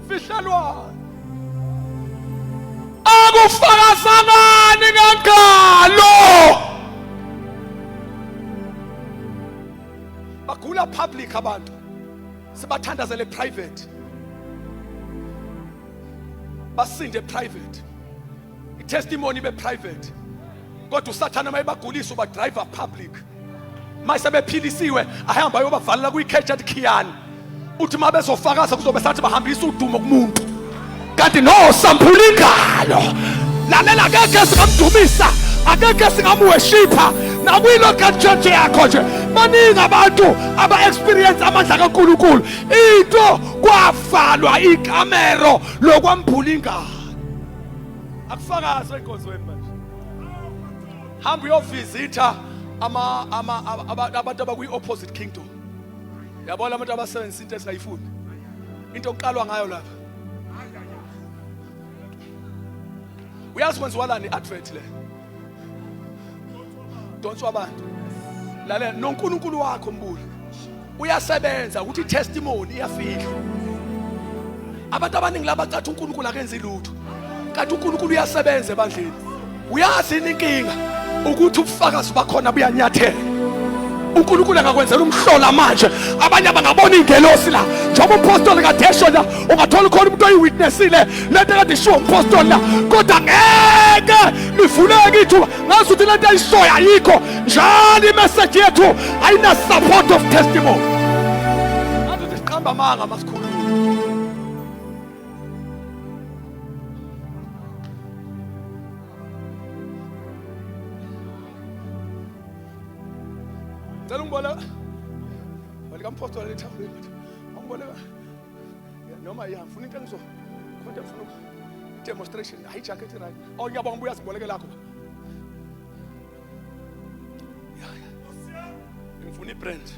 fihlelwani akufakazangani ngangalo bagula public abantu sibathandazele private basinde private itestimony ibe private kodwa usathana mayebagulisa uba driver public Mase bephilisiwe ahamba ayobavalela kuyikheji athi khiyani. Uthi uma bezofakaza kuzobe sathi bahambisa udumo kumuntu. Kanti no samphula ingalo. Lalela akekho singamdumisa, akekho singamworshipha. Nakwi-local church yakho nje baningi abantu aba-experience amandla kaNkulunkulu. Into kwavalwa ikamero lokwambula ingalo. Akufakazwe enkonzweni manje. Hamba uyovisitha ama ama abantu abakwi-opposite kingdom. Yabona abantu abasebenzisa into esingayifuni. Into okuqalwa ngayo lapha. Uyazi kwenziwalani i-advert le? Donswa abantu. Lalela noNkulunkulu wakho mbuli. Uyasebenza ukuthi testimony iyafihlwa. Abantu abaningi laba cathi uNkulunkulu akenzi lutho. Kanti uNkulunkulu uyasebenza ebandleni. Uyazi inkinga ukuthi ubufakazi bakhona buyanyathela. uNkulunkulu angakwenzela umhlola manje abanye abangabona ingelosi la njengoba umpostoli kadesho la ungathola khona umuntu oyiwitnessile lento ekade ishiwo umpostoli la kodwa ngeke livuleke ithuba ngazi ukuthi lento ayishoyo ayikho njalo imeseji yethu ayina support of testimony ngathi ukuthi siqamba amanga masikhuluma. Cela ungiboleka walikampostoli lethafuleni awungiboleka noma ya ngifuna into engizo khonto ngifuna demonstration hayi jacket right. Oh ngiyabonga buya siboleke lakho. Ngifuna ibrand.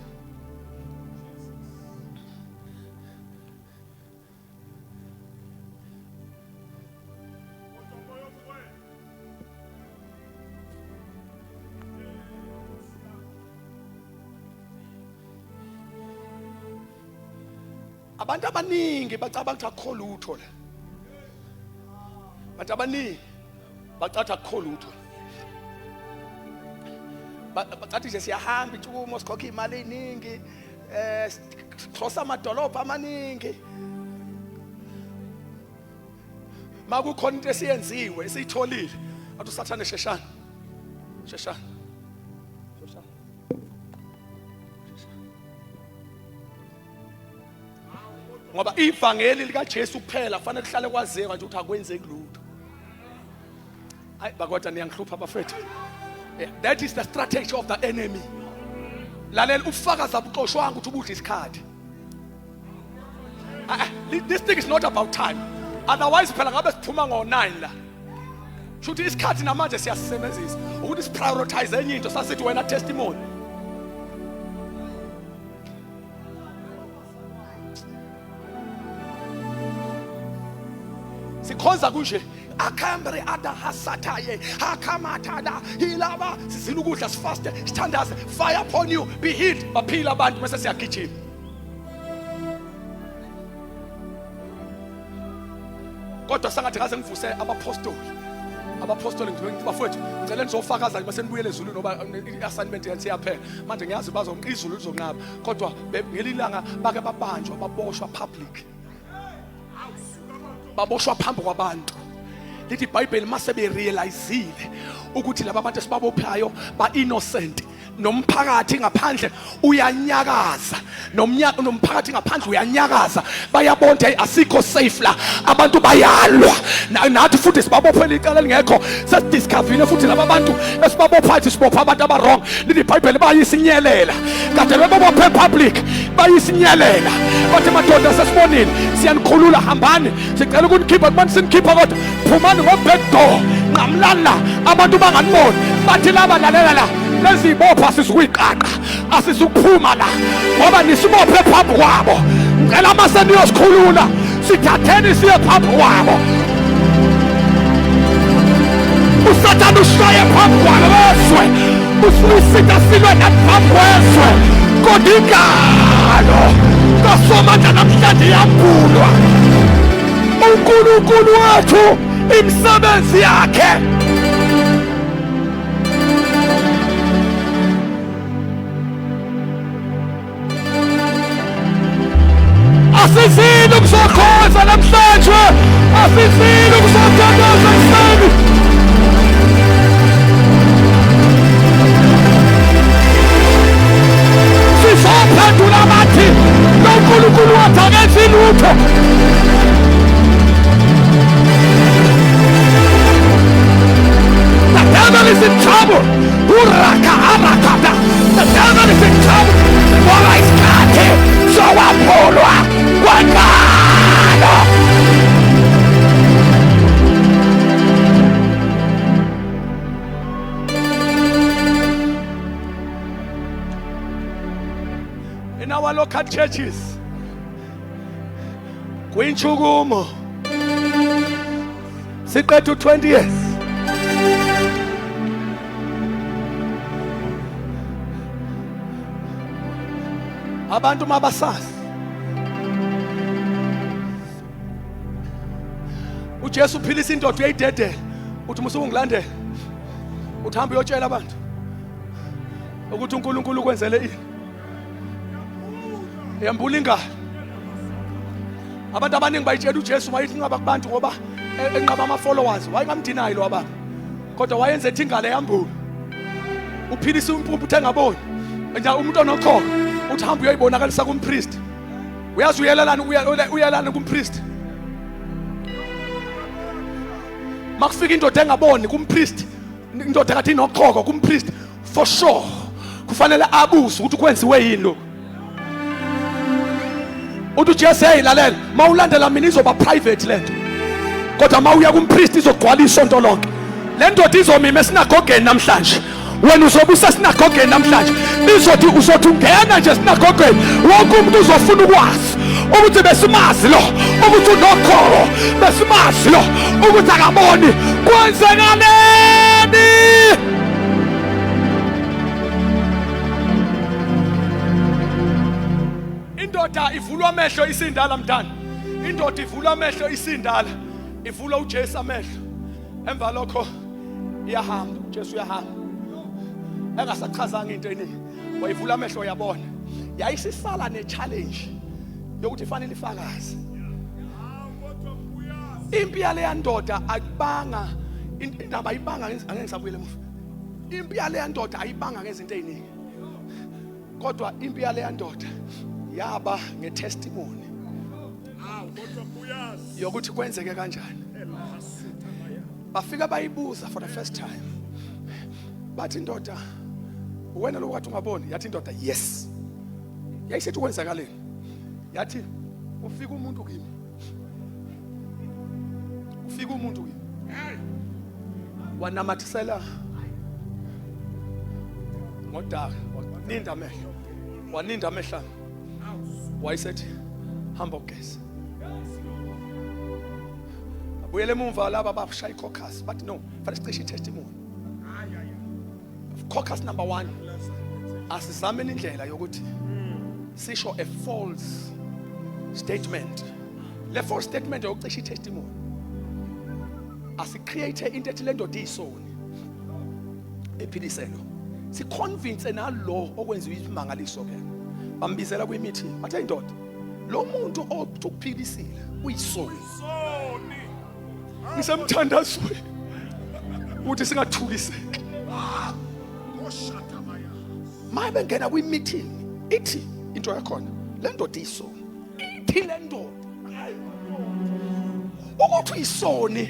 Abantu abaningi bacabanga ukuthi akukho lutho la. Abantu abaningi bacathi akukho lutho. Bacathi nje siyahamba intshukumo sikhokha imali eziningi eh sixhosa amadolobha amaningi. Makukhona into esiyenziwe esiyitholile athi usathane sheshana. Sheshana. Sheshana. Ngoba ivangeli likaJesu kuphela fanele kuhlale kwazeka nje ukuthi akwenzeki lutho. Hayi bakodwa niyangihlupha bafethu. Yeah, that is the strategy of the enemy. Lalela ubufakazi abuxoshwanga ukuthi ubudla isikhathi. This thing is not about time. Otherwise phela ngabe siphuma ngo-9 la. Shuthi isikhathi namanje siyasisebenzisa ukuthi siprioritize enye into sasithi wena testimony. Sikhonza kunje akambre ada hasataye hakamatada hilaba sizila ukudla sifaste sithandaze fire upon you be healed baphila abantu bese siyagijima. Kodwa sangathi ngaze ngivuse abapostoli abapostoli ngithi bafowethu ngicela nizofakaza nje senibuyele ezulwini ngoba i-assignment yenu siyaphela manje ngiyazi bazonqa izulu lizonqaba kodwa ngelilanga bake babanjwa baboshwa public baboshwa phambi kwabantu. Lithi iBhayibheli mase berealizile ukuthi laba bantu esibabophayo ba innocent nomphakathi ngaphandle uyanyakaza nomnyaka nomphakathi ngaphandle uyanyakaza bayabona hey asikho safe la abantu bayalwa nathi futhi sibabophela icala elingekho sesidiscoverile futhi laba bantu esibabophathi sibopha abantu aba wrong. Lithi iBhayibheli bayisinyelela kade bebobophe public bayisinyelela bathi madoda sesibonile siyanikhulula hambani sicela ukunikhipha kubani sinikhipha kodwa phumani ngo back door nqamlani la abantu banganiboni bathi laba lalela la lezi bopha asizukuyiqaqa asizukuphuma la ngoba nisibophe phambi kwabo ngicela mase niyosikhulula sithatheni siye phambi kwabo. Usathane ushaye phambi kwabo bezwe usisitha silwe nathi phambi kwezwe kodwa ingalo kaSomandla namhlanje iyambulwa. uNkulunkulu wethu imisebenzi yakhe asizile ukuzokhonza namhlanje asizile ukuzothandaza ekuseni. Baphendula bathi lo Nkulunkulu wathi akenzi lutho. The devil is in trouble. Uraka arakata. The devil is in trouble. Ngoba isikhathi sokwaphulwa kwengalo. In our local churches, kwintshukumo siqeda u-20 years abantu mabasazi uJesu uphilisa indoda uyayidedela uthi musuke ungilandela uthi hamba uyotshela abantu ukuthi uNkulunkulu ukwenzele ini yambula ingalo abantu abaningi bayitshela uJesu wayethi inqaba kubantu ngoba enqaba ama followers wayengamdinayi lo abantu kodwa wayenze ethi ingalo yambula uphilisa impumpu uthe ngaboni nje umuntu onochoko uthi hamba uyoyibonakalisa kumpriest uyazi uyelelani uyelani kumpriest makufika indoda engaboni kumpriest indoda kathi inochoko kumpriest for sure kufanele abuze ukuthi kwenziwe yini lokhu uthi uJesu hey lalela mawulandela mina izoba private lento kodwa mawuya kumpriest izogcwala isonto lonke le ndoda izomima esinagogeni namhlanje wena uzobe usesinagogeni namhlanje izothi uzothi ungena nje esinagogeni wonke umuntu uzofuna ukwazi ukuthi besimazi lo ukuthi unokholo besimazi lo ukuthi akaboni kwenzekaleni indoda ivulwa amehlo isindala mntana indoda ivulwa amehlo isindala ivulwa uJesu amehlo emva lokho iyahamba uJesu uyahamba engasachazanga into eningi wayivula amehlo yabona yayisisala ne-challenge yokuthi ifanele ifakaze impi yaleya ndoda akubanga indaba ayibanga angeke ngisabuyele emuva impi yaleya ndoda ayibanga ngezinto eziningi kodwa impi yaleya ndoda yaba ngetestimony yokuthi kwenzeke kanjani bafika bayibuza for the first time bathi indoda wena lo kade ungaboni yathi indoda yes yayisithi kwenzakaleni yathi ufika umuntu kimi ufika umuntu kimi wanamathisela ngodaka waninda amehlo waninda amehlo wayesethi hamba ugeze abuyele emumva laba bashaya i-caucus bathi no fanele sicishe i-testimony caucus number one asizameni indlela yokuthi sisho a false statement le false statement yokucisha i-testimony asicreate into ethi le ndoda iyisoni ephiliselo siconvince nalo okwenziwa isimangaliso ke bambizela kwi-meeting bathe indoda lo muntu othi ukuphilisile uyisoni ngisemthandazweni ukuthi singathukiseki maye bengena kwi-meeting ithi into yakhona le ndoda iyisoni ithi le ndoda ukuthi uyisoni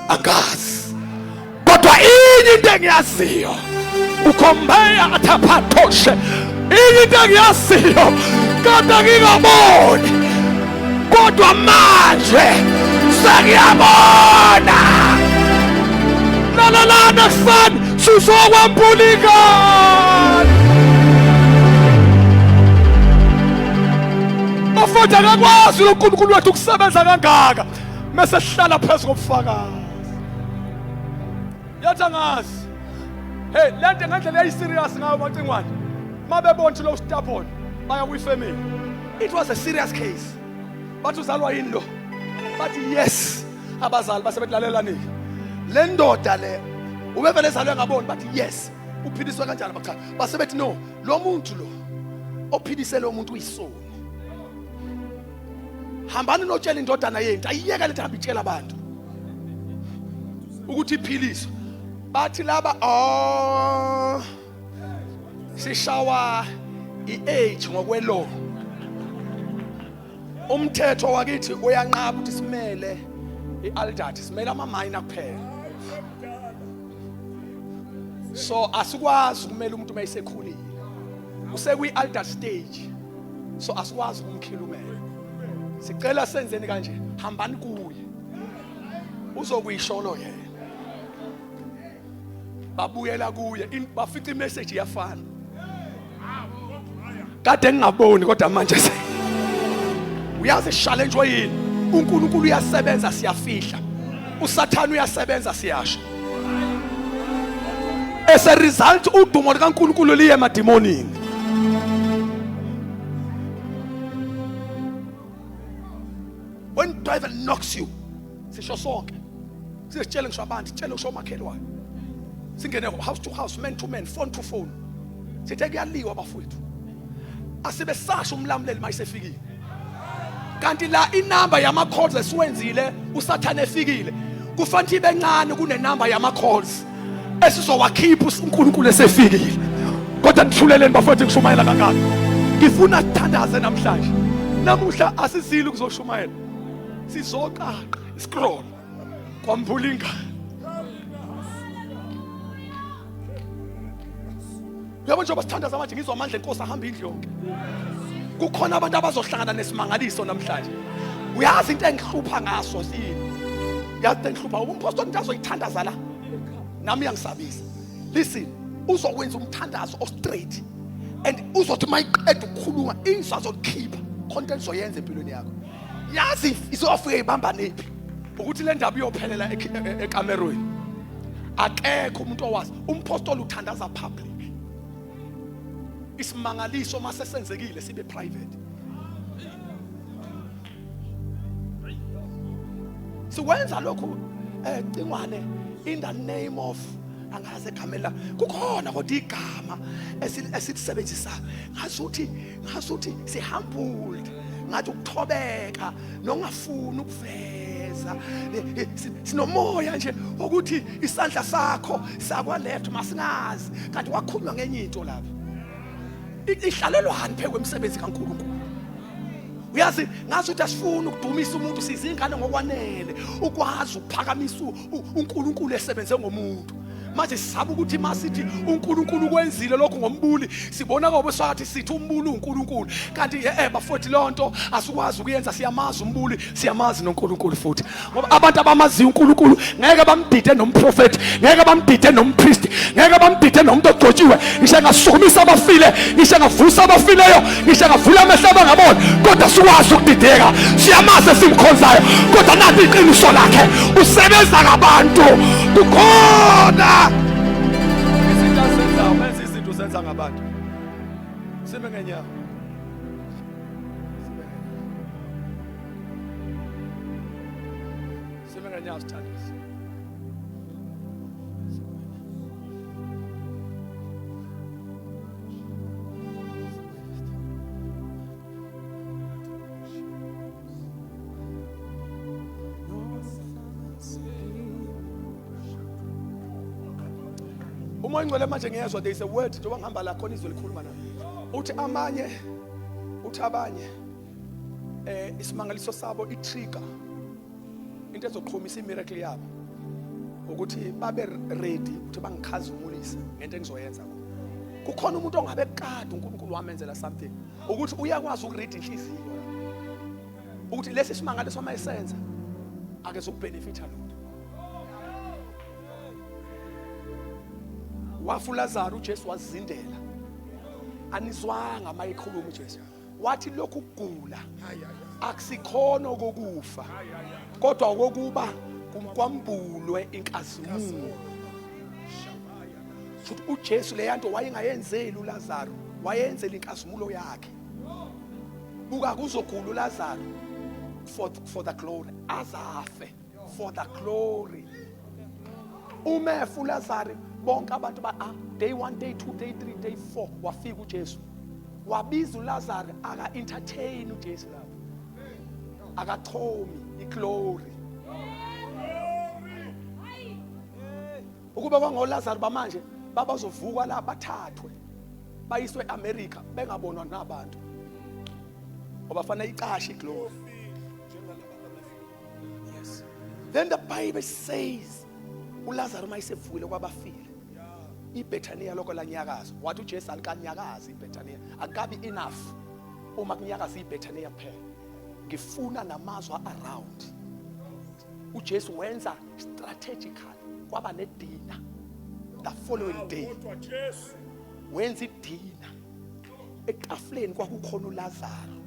angazi kodwa inye into engiyaziyo ukhombeya athaphathoshe inye into engiyaziyo kodwa ngingaboni kodwa manje sengiyabona lalalana kusani sizokwampulikana bafowethu akakwazi lo nkulunkulu wethu ukusebenza kangaka mese sihlala phezu kobufakazi yathi angazi hey le nto ngendlela yayiserious ngayo macingwane mabebona ukuthi lo stubborn baya kwifamily it was a serious case bathi uzalwa yini lo bathi yes abazali base bethi le ndoda le ubevele ezalwe ngaboni bathi yes uphiliswe kanjani bacha base bethi no lo muntu lo ophilise lo muntu uyisoni hambani notshela indodana yenu ayiyeke lethi hamba itshela abantu ukuthi iphiliswe bathi laba oh sishawa I-age ngokwelaw. Umthetho wakithi uyanqaba ukuthi simele i-aldart, simele ama-minor kuphela. So asikwazi ukumela umuntu uma esekhulile. Usekwi-aldart stage. So asikwazi ukumkhilumela. Sicela senzeni kanje, hambani kuye. Uzokuyisholo yena. Babuyela kuye, bafica imessage iyafana. Kade ngingaboni kodwa manje uyazi challenge yini? uNkulunkulu uyasebenza siyafihla. uSathane uyasebenza siyasho. As a result udumo likaNkulunkulu liye emadimonini. When devil knocks you, sisho sonke. Sisitshele ngisho abantu, sitshele ngisho omakhelwane. Singene house to house, man to man, phone to phone. Sithe kuyaliwa bafowethu. Asibe sasho umlamuleli mayisefikile. Kanti la inamba yama calls esiwenzile uSathane efikile. Kufanele ibe ncane kunenamba yama calls esizowakhipha uNkulunkulu esefikile. Kodwa nithuleleni bafowethu ngishumayela kangaka. Ngifuna sithandaze namhlanje. Namuhla asizile ukuzoshumayela. Sizoqaqa scroll. Kwambula ingane. Uyabona njengoba sithandaza manje ngizwa amandla enkosi ahamba indlu yonke. Kukhona abantu abazohlangana nesimangaliso namhlanje. Uyazi into engihlupha ngaso siyini? Yazi into engihlupha umpostoli into azoyithandaza la. Nami uyangisabisa. Listen, uzokwenza umthandazo o straight. And uzothi mayiqeda ukukhuluma izwi azolikhipha content zoyenza empilweni yakho. Yazi izofika ibamba nephi? Ukuthi le ndaba iyophelela ekamerweni. Akekho umuntu owazi. Umpostoli uthandaza public. Isimangaliso mase senzekile sibe private. Siwenza lokhu cingwane in the name of angaze egameni la kukhona kodwa igama esilisebenzisayo ngazuthi si humbled, ngathi ukuthobeka nongafuni ukuveza. Sinomoya nje ukuthi isandla sakho sakwa left masingazi kanti wakhulunywa ngenye into lapha. Ihlalelwani phe kwemisebenzi kaNkulunkulu? Uyazi ngazi ukuthi asifuni ukudumisa umuntu, sizingane ngokwanele ukwazi ukuphakamisa uNkulunkulu esebenze ngomuntu. Manje sisaba ukuthi masithi uNkulunkulu ukwenzile lokhu ngombuli, sibona ngoba sathi sithi umbuli uNkulunkulu, kanti bafowethu lonto asikwazi ukuyenza. Siyamazi umbuli, siyamazi noNkulunkulu futhi, ngoba abantu abamaziyo uNkulunkulu ngeke bamdide nomprofeti, ngeke bamdide nompriest, ngeke bamdide nomuntu ogcotshiwe. Ngisho engasukumisa abafile, ngisho engavusa abafileyo, ngisho engavula amehlo abangaboni, kodwa sikwazi ukudideka. Siyamazi esimkhonzayo, kodwa nathi iqiniso lakhe usebenza ngabantu. Kukhona izinto azenzayo, menza izinto uzenza ngabantu. Sime ngenyawo. Sime ngenyawo sithandaze. Umoya ongcwele manje ngiyezwa there is a word njengoba ngihamba la khona izwi likhuluma nami. Uthi amanye, uthi abanye isimangaliso sabo i-trigger into ezoqhumisa i-miracle yabo ukuthi babe ready ukuthi bangikhazimulise ngento engizoyenza. Kukhona umuntu ongabe kade uNkulunkulu wamenzela something ukuthi uyakwazi ukuread inhliziyo ukuthi lesi simangaliso mayisenza akezukubenefita lutho. Wafa uLazaro, uJesu wazindela. Anizwanga mayikhuluma uJesu wathi lokhu kugula akusikhona okokufa kodwa okokuba kwambulwe inkazimulo. Futhi uJesu le nto wayengayenzeli uLazaro, wayenzela inkazimulo yakhe. Buka kuzogula uLazaro for the glory, azafe for the glory. Umefu uLazaro bonke abantu ba day 1, day 2, day 3, day 4 wafika uJesu wabiza uLazaro, aka entertain uJesu lapho, akathomi iglory. Ukuba kwangoLazaro bamanje babazovuka la bathathwe. Bayiswe eAmerica bengabonwa nabantu. Ngoba fanele icashe iglory. Yes. Then the Bible says uLazarus mayisevukile kwabafile. IBethania lokho lanyakaza. Wathi uJesu alikanyakazi iBethania. Akabi enough uma kunyakaza iBethania kuphela. Ngifuna namazwe around. uJesu wenza strategical kwaba nedina the following day. Wenza idina. Etafuleni kwakukhona uLazarus.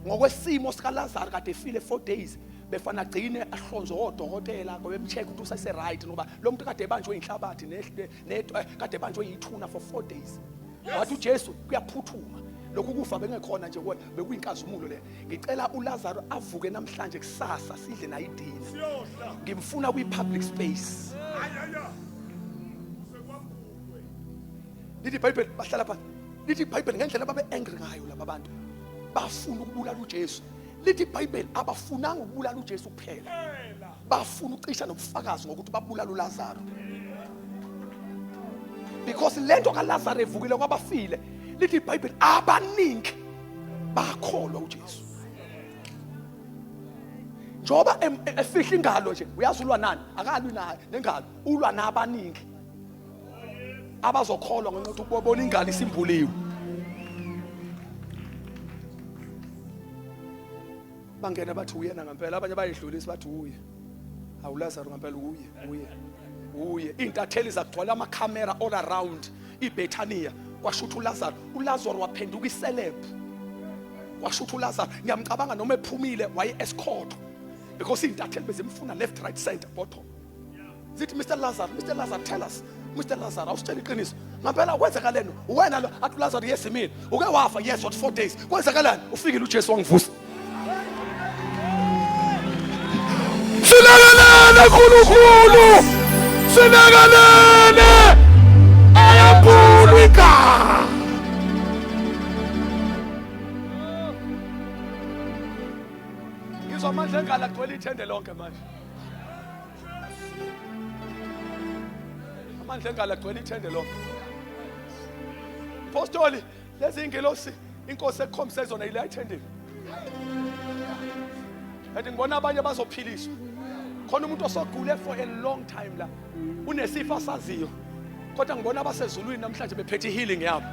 Ngokwesimo sikaLazarus kade efile 4 days befana agcine ahlonzwe odokotela ngoba emcheck ukuthi usase right ngoba lo muntu kade ebanjwe inhlabathi ne kade ebanjwe yithuna for 4 days. Wathi uJesu kuyaphuthuma lokhu kufa bengekhona nje kuwena bekuyinkazimulo le. Ngicela uLazarus avuke namhlanje kusasa sidle naye idina. Ngimfuna kwi public space. Lithi iBhayibheli bahlala phansi. Lithi iBhayibheli ngendlela ababe angry ngayo laba bantu bafuna ukubulala uJesu. Lithi iBhayibheli abafunanga ukubulala uJesu kuphela, bafuna ukucisha nobufakazi ngokuthi babulala uLazarus. Because lento kaLazarus evukile kwabafile, lithi iBhayibheli abaningi bakholwa uJesu. Njoba efihla ingalo nje uyazi ulwa nani, akalwi naye nengalo, ulwa nabaningi abazokholwa ngenxa yokuthi ubona ingalo isimbuliwe. Bangena bathi uyena ngempela, abanye bayidlulisa bathi uye. Awu Lazarus ngempela uye, uye. Uye. Intatheli zagcwala ama-camera all around iBethania. Kwasho ukuthi uLazarus, uLazarus waphenduka iceleb. Kwasho ukuthi uLazarus ngiyamcabanga noma ephumile waye escort because intatheli bezimfuna left right center bottom. Zithi Mr Lazarus, Mr Lazarus tell us, Mr Lazarus awusitshela iqiniso. Ngempela kwenzakaleni? Wena lo athi Lazarus yes mina. Uke wafa yes what 4 days. Kwenzakalani? Ufikile uJesu wangivusa. Sinekelele Nkulunkulu. Sinekelele. Ayaphulwa igama. Ngizwa amandla engalo agcwele ithende lonke manje. Amandla engalo agcwele ithende lonke. Apostoli, lezi ingelosi inkosi ekukhombise zona ile ayithendile. And ngibona abanye bazophiliswa. Khona umuntu osogule for a long time la. Unesifo asaziyo. Kodwa ngibona abasezulwini namhlanje bephethe healing yabo.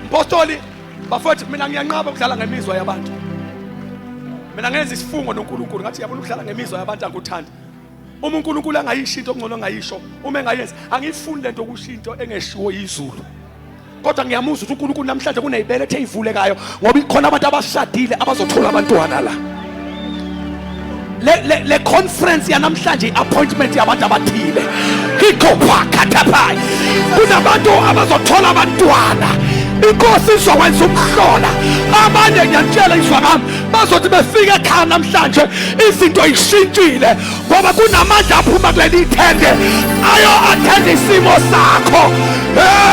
Apostoli, bafowethu mina ngiyanqaba ukudlala ngemizwa yabantu. Mina ngenza isifungo noNkulunkulu ngathi yabona ukudlala ngemizwa yabantu angikuthandi. Uma uNkulunkulu angayisho into okungcono angayisho, uma engayenzi angiyifuni lento okusho into engeshiwo izulu. Kodwa ngiyamuzwa ukuthi uNkulunkulu namhlanje kunezibelethe ezivulekayo ngoba ikhona abantu abashadile abazothola abantwana la. Le conference yanamhlanje i-appointment yabantu abathile. Ikhophakhathaphaya. Kunabantu abazothola abantwana. Inkosi izokwenza umhlola. Abanye ngiyantshela izwa ngami bazothi befika ekhaya namhlanje izinto ishintshile ngoba kunamandla aphuma kuleli thende ayo attend isimo sakho.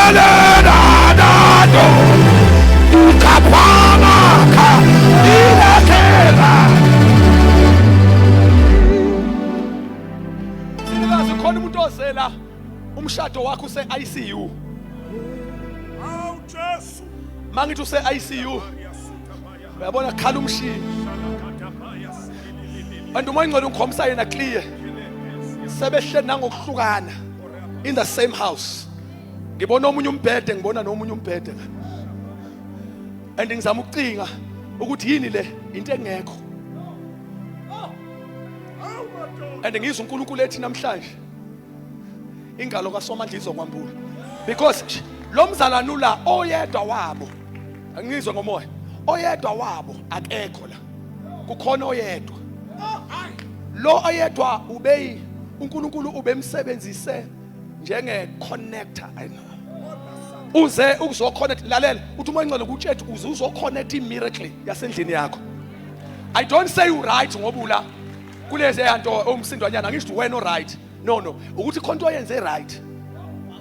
Elenanado ikaphalakha ilethela. Sikazi khona umuntu ozela umshado wakho use ICU. Awu Jesu. Mangithi use ICU. Uyabona khala umshini. Bantu uma ingcwele ungikhombisa yena clear. Sebehle nangokuhlukana in the same house. Ngibona omunye umbhede, ngibona nomunye umbhede. And ngizama ukucinga ukuthi yini le into engekho. And ngizwa uNkulunkulu ethi namhlanje ingalo kaSomandla izokwambula because lo mzalwane ula oyedwa wabo angizwe ngomoya oyedwa wabo akekho la kukhona oyedwa lo oyedwa ubeyi uNkulunkulu ubemsebenzise njenge connector. I know uze ukuzoconnect, lalela uthi uma ingcwele kutshethu uze uzoconnect i-miracle yasendlini yakho. I don't say you right ngoba ula kulezi yanto omsindwanyana angisho wena o right, no no, ukuthi khona into oyenze right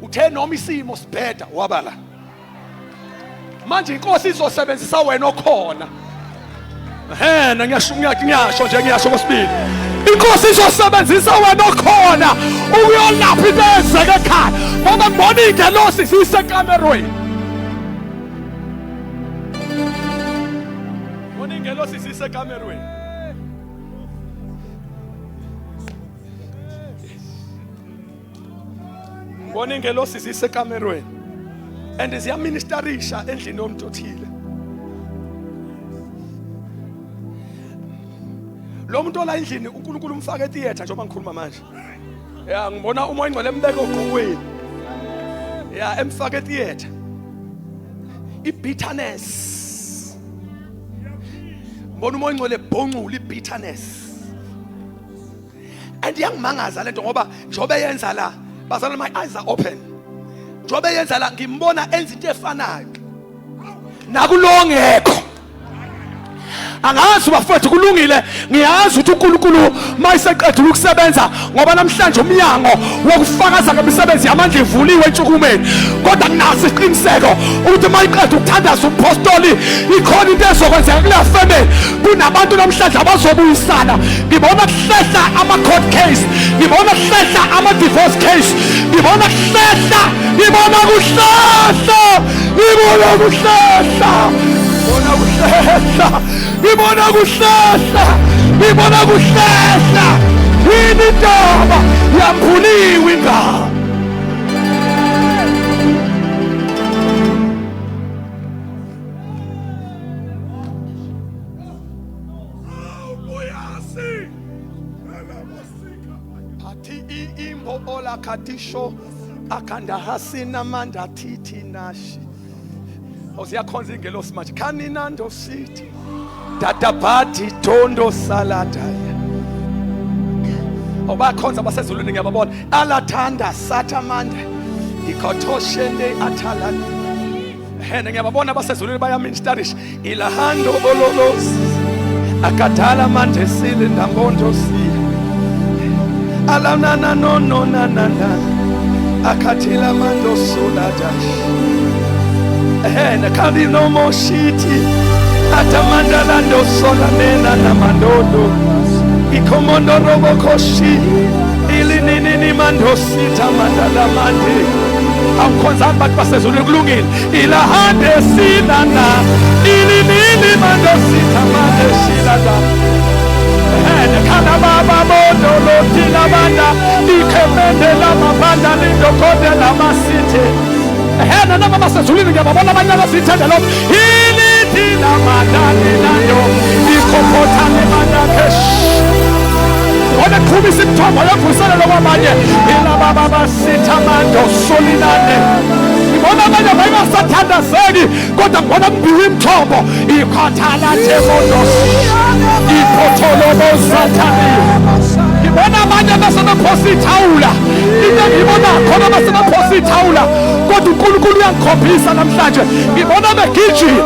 uthe noma isimo sibheda wabala manje inkosi izosebenzisa wena okhona. Ehena ngiyasho ngiyasho nje ngiyasho kwesibili Inkosi izosebenzisa wena okhona ukuyolapha into eyenzeka ekhaya, ngoba ngibona iy'ngelosi zisekamerweni. Ngibona iy'ngelosi zisekamerweni. Ngibona iy'ngelosi zisekamerweni and ziyaministarisha endlini yomuntu othile. Lo muntu ola endlini uNkulunkulu umfake etheater njengoba ngikhuluma manje. Ya, ngibona umoya oyingcwele embeke ogqokweni. Ya, emfake etheater. I-bitterness. Ngibona umoya oyingcwele ebhongcula i-bitterness. And iyangimangaza lento ngoba njengoba eyenza la, bazalwane, my eyes are open. Njengoba eyenza la ngimbona enza into efanayo. Nakulongekho. Angazi bafowethu, kulungile, ngiyazi ukuthi uNkulunkulu mayiseqedile ukusebenza, ngoba namhlanje umnyango wokufakaza ngemisebenzi yamandla ivuliwe entshukumeni, kodwa nginaso isiqiniseko ukuthi mayiqeda ukuthandaza umpostoli ikhona into ezokwenzeka kuleya family. Kunabantu namhlanje abazobuyisana. Ngibona kuhlehla ama-court case, ngibona kuhlehla ama-divorce case, ngibona kuhlehla, ngibona kuhlehla, ngibona kuhlehla, ngibona kuhlehla, ngibona kuhlehla, ngibona kuhlehla. Yini indaba? Yambuliwe ingane. Athi imbo ola katisho akandahasina manda titi nashi. Awusiyakhonza ingelosi manje. Khaninando sithi dadabhadi tondo saladaya. Awubakhonza abasezulwini, ngiyababona. Alathanda sathamanda ikothoshende athalani. Hene, ngiyababona abasezulwini bayaministerish ilahando ololos akathala manje sile ndambondo si alanana no no na na na akathila mando suladash hene kandi no moshiti atamanda lando sola nena na mandodo ikomondo robokoshi ilinini mando sita mandala mande. Awukhonzani bantu basezulwini, kulungile. Ilahande sinana ilinini mando sita mande shilada hene khala baba bondo lothila banda ikhemende lamabanda lindokhonde lamasithe hene noma basezulwini ngiyababona abanye abasithanda lokho ilithi lamadani nayo ikhophotha lemandakhesh Wona qhubisa imithombo yovuselelo kwabanye ilababa basitha mando solinane. Ngibona abanye bayingasathandazeki, kodwa ngibona kumbiwa imithombo ikhathala themodos iphotholobosathane. Ngibona abanye basebephosa ithawula, into engiyibona khona basebephosa ithawula, kodwa uNkulunkulu uyangikhombisa namhlanje ngibona begijima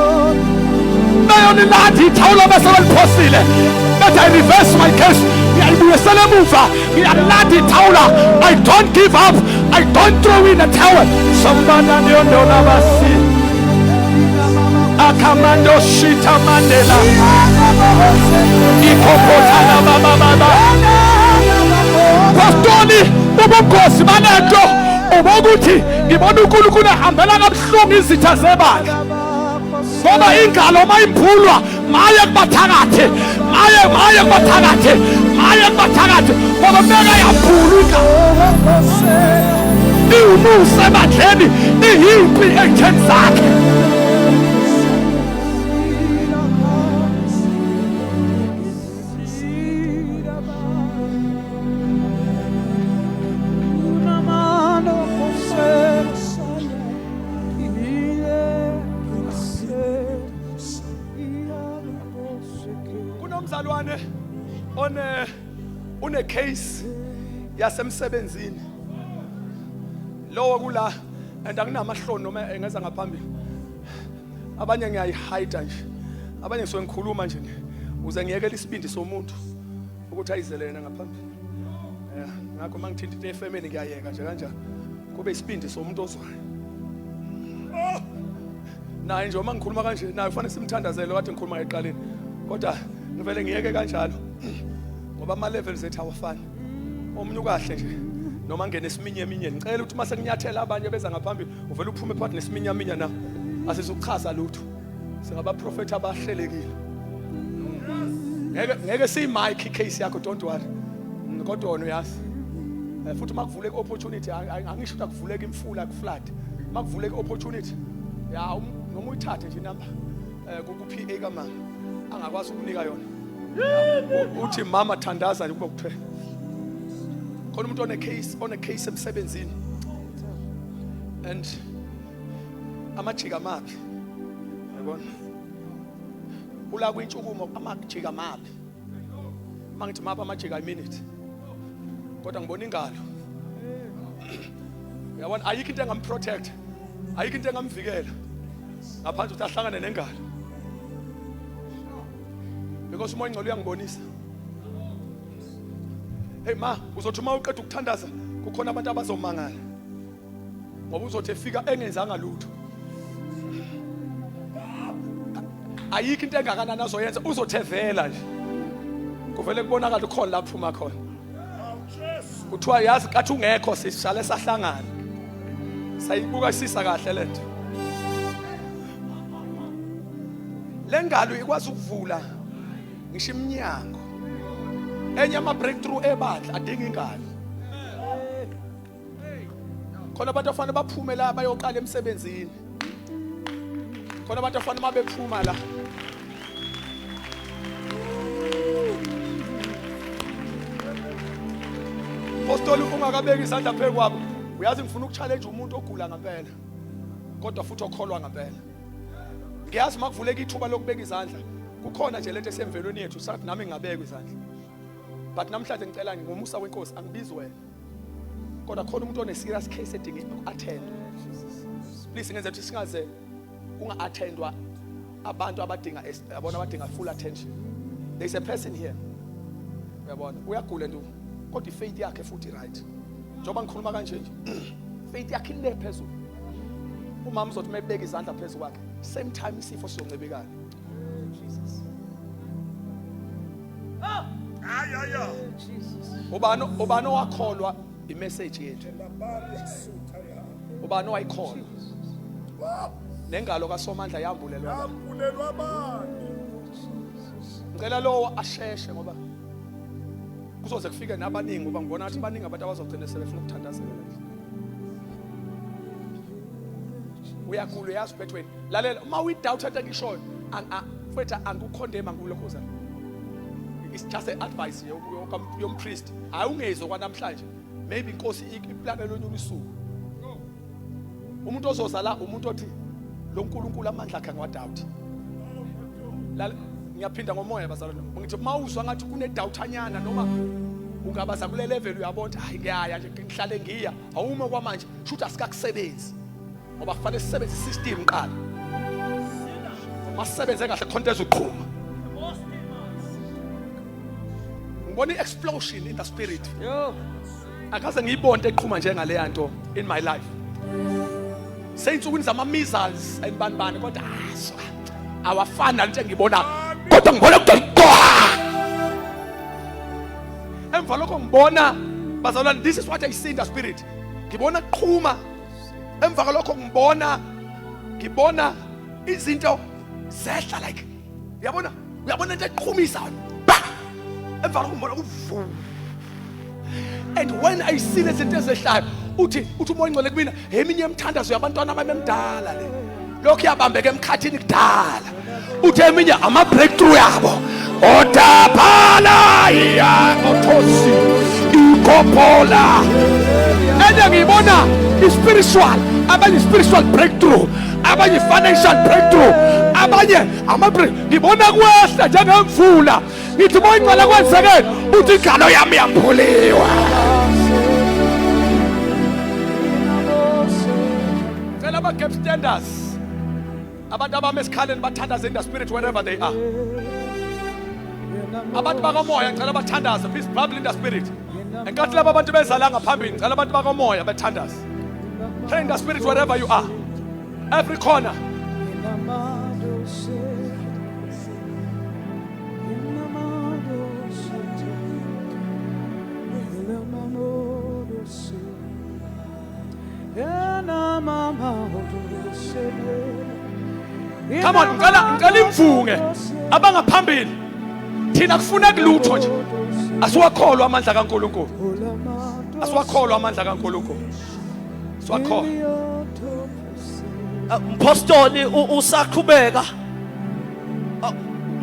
beyonilanda ithawula bese beliphosile, bethi I reverse my case, ngiyayibuyisela emuva, ngiyalanda ithawula. I don't give up, I don't throw in a towel. Sombana niyondola basi akamando shita mandela ikhophotana baba baba. Pastoli, ubungozi balento ubokuthi ngibona uNkulunkulu ehambela kabuhlungu izitha zebandla, ngoba ingalo mayiphulwa maye kubathakathi, maye maye kubathakathi, maye kubathakathi, ngoba beka yaphulwa ingalo. Iwumusa ebandleni, iyimpi ekutheni zakhe. Kunomzalwane one une case yasemsebenzini lowo kula, and anginamahloni noma engeza ngaphambili. Abanye ngiyayihide nje, abanye ngisuke ngikhuluma nje uze ngiyekele isibindi somuntu ukuthi ayizele yena ngaphambili. Yeah, ngakho uma ngithinta into efemini ngiyayeka nje kanjani, kube isibindi somuntu ozwayo. Naye nje uma ngikhuluma kanje naye kufanele simthandazele, kade ngikhuluma eqaleni, kodwa ngivele ngiyeke kanjalo. Ngoba ama levels ethu awafani. Omunye ukahle nje noma ngene esiminyeminyeni. Ngicela ukuthi mase kunyathela abanye beza ngaphambili uvele uphume phakathi nesiminyaminya na. Asizukuchaza lutho. Singabaprofeti abahlelekile. Ngeke siyi-mic case yakho, don't worry. Kodwa wona uyazi. Futhi uma kuvuleka opportunity, angisho ukuthi akuvuleka imfula kuflood. Uma kuvuleka opportunity, ya noma uyithathe nje inamba ku PA kamama angakwazi ukunika yona. Uthi mama thandaza nje kuba kuphela. Khona umuntu one case emsebenzini. And amajika mabi. Yabona? Ula kwintshukumo amajika mabi. Mangithi mapha amajika, I mean it. Kodwa ngibona ingalo. Uyabona, ayikho into engamprotect. Ayikho into engamvikela. Ngaphandle ukuthi ahlangane nengalo. Because umoya ingcolo uyangibonisa. Hey ma, uzothi uma uqeda ukuthandaza kukhona abantu abazomangala. Ngoba uzothi efika engenzanga lutho. Ayikho into engakanani azoyenza, uzothevela nje. Kuvele kubonakala ukhona lapho phuma khona. Kuthiwa yazi kathi ungekho sisale sahlangana. Sayibuka sisa kahle lento. Lengalo ikwazi ukuvula ngisho iminyango. Enye ama breakthrough ebandla adinga ingalo. Khona abantu afanele baphume la bayoqala emsebenzini. Khona abantu afanele mabephuma la. Apostoli ungakabeki isandla phezu kwabo. Uyazi ngifuna ukuchallenge umuntu ogula ngempela. Kodwa futhi okholwa ngempela. Ngiyazi makuvuleka ithuba lokubeka izandla. Kukhona nje lento esemvelweni yethu sathi nami ngingabeka izandla. But namhlanje ngicela ngomusa wenkosi, angibizi wena. Kodwa khona umuntu one serious case edinga uku-attend. Please, ngenza ukuthi singaze kunga-attendwa abantu abadinga, yabona, abadinga full attention. There is a person here. Uyabona, uyagula nje kodwa ifaith yakhe futhi right. Njengoba ngikhuluma kanje nje, faith yakhe ile phezulu. Umama uzothi mebeka izandla phezulu kwakhe, same time isifo sizoncebekana. Ay, ay, ay. Ubani owakholwa imessage yethu? Ubani owayikholwa? Nengalo kaSomandla yambulelwa la. Yambulelwa bani? Ngicela lowo asheshe ngoba kuzoze kufike nabaningi, ngoba ngibona ngathi baningi abantu abazogcina sebefuna ukuthandazela nje. Uyagula, uyazi uphethweni. Lalela, uma uyi-doubt into engishoyo, mfethu, angikucondemn, angikulokhuza. It's just an advice yompriest. Hayi, ungezwa kwanamhlanje. Maybe inkosi iplane lonye usuku. Umuntu ozoza la, umuntu othi lo nkulunkulu amandla akhe angiwadoubt. Ngiyaphinda ngomoya, bazalwane, ngithi uma uzwa ngathi kune-doubtanyana noma ungabaza kule level, uyabona ukuthi hayi, ngiyaya nje, ngihlale ngiya, awume kwamanje, shuthi asikakusebenzi, ngoba kufanele sisebenze isystem kuqala. Masisebenze kahle khonto ezoqhuma. Ngibona i-explosion in the spirit. Yo. Akaze ngiyibone into eqhuma njengaleya nto in my life, seyinsukwini zama-measles and bani bani, kodwa ah, so, awafani nalento engiyibona, kodwa ngibona kugcwele. Emva lokho ngibona, bazalwane, this is what I see in the spirit, ngibona kuqhuma. Emva kwalokho ngibona izinto zehla, like uyabona, uyabona into eqhumisayo ba. Emva lokho ngibona kuvu, and when I see lezi zinto ezehlayo, uthi umoya ingcwele kumina, eminye imithandazo yabantwana abamemdala le lokhu yabambeka emkhathini kudala. Uthi eminye ama-breakthrough yabo odabhala iyakothosi ikophola. Enye ngiyibona i-spiritual, abanye spiritual breakthrough, abanye financial breakthrough, abanye ama-break. Ngibona kwehla njengemvula. Ngithi moya ingcwele, kwenzekeni? Uthi ingalo yami yambuliwa. Cela ama-gap standers, abantu abame esikhaleni bathandaze in the spirit wherever they are. Abantu bakamoya, ngicela bathandaze. Please bubble in the spirit. Enkathi laba abantu beza la ngaphambili, ngicela abantu bakamoya bethandaze. Pray in the spirit wherever you are, every corner. Come on, ngicela ngicela imvunge abangaphambili. Thina kufuneka lutho nje. Asiwakholwa amandla kaNkuluNkulu. Asiwakholwa amandla kaNkuluNkulu. Siwakholwa. Mpostoli usaqhubeka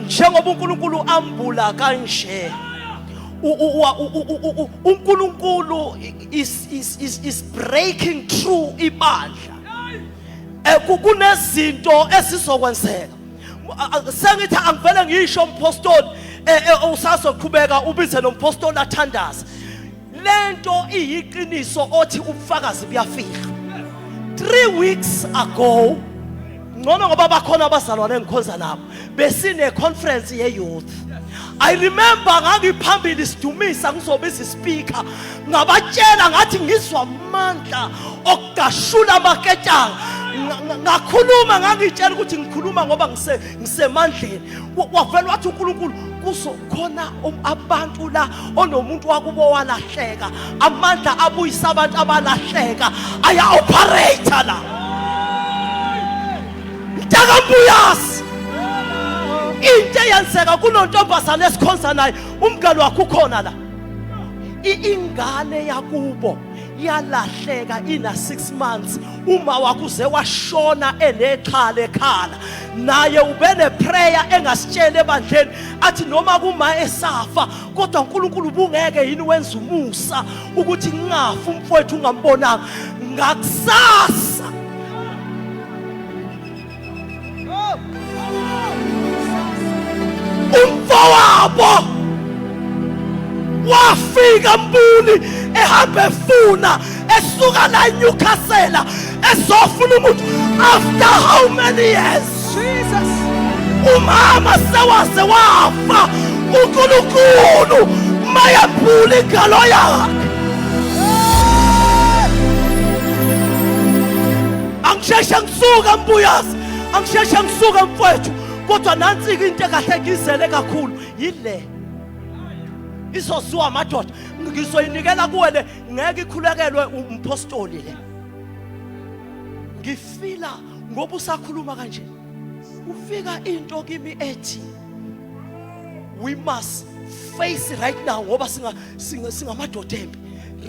njengoba uNkulunkulu ambula kanje uNkulunkulu is breaking through ibandla. Kunezinto esizokwenzeka. Sengithi angivele ngisho umpostoli, usazoqhubeka ubize nompostoli athandaze. Lento iyiqiniso othi ubufakazi buyafihla. 3 weeks ago, ngcono ngoba bakhona abazalwane engikhonza nabo, besine conference ye youth. I remember ngangiphambili sidumisa, ngizobiza ispeaker, ngabatshela ngathi ngizwa amandla okugashula amaketanga. Ngakhuluma ngangitshela ukuthi ngikhuluma ngoba ngisemandleni. Wavela wathi uNkulunkulu kuzokhona abantu la onomuntu wakubo walahleka, amandla abuyisa abantu abalahleka aya operate la. Mntakambuyasi, into eyenzeka kunontombazane esikhonza naye, umngani wakhe ukhona la, ingane yakubo yalahleka ina 6 months. Uma wakuze washona enexhala ekhala, naye ubene prayer engasitsheli ebandleni, athi noma kuma esafa kodwa uNkulunkulu ubungeke yini wenza umusa ukuthi ngingafi umfowethu ungambonanga ngakusasa. Umfowabo wafika mbuli ehamba efuna, esuka la eNewcastle ezofuna umuntu after how many years? Jesus. Umama sewaze wafa, uNkulunkulu mayembula ingalo yakhe. Angisheshe ngisuka mbuyazi, angisheshe ngisuka mfowethu, kodwa nansi-ke into ekahle ngizele kakhulu yile izoziwa amadoda, ngizoyinikela kuwe le, ngeke ikhulekelwe umpostoli le. Ngifila ngoba usakhuluma kanje ufika into kimi ethi we must face right now, ngoba singamadoda empi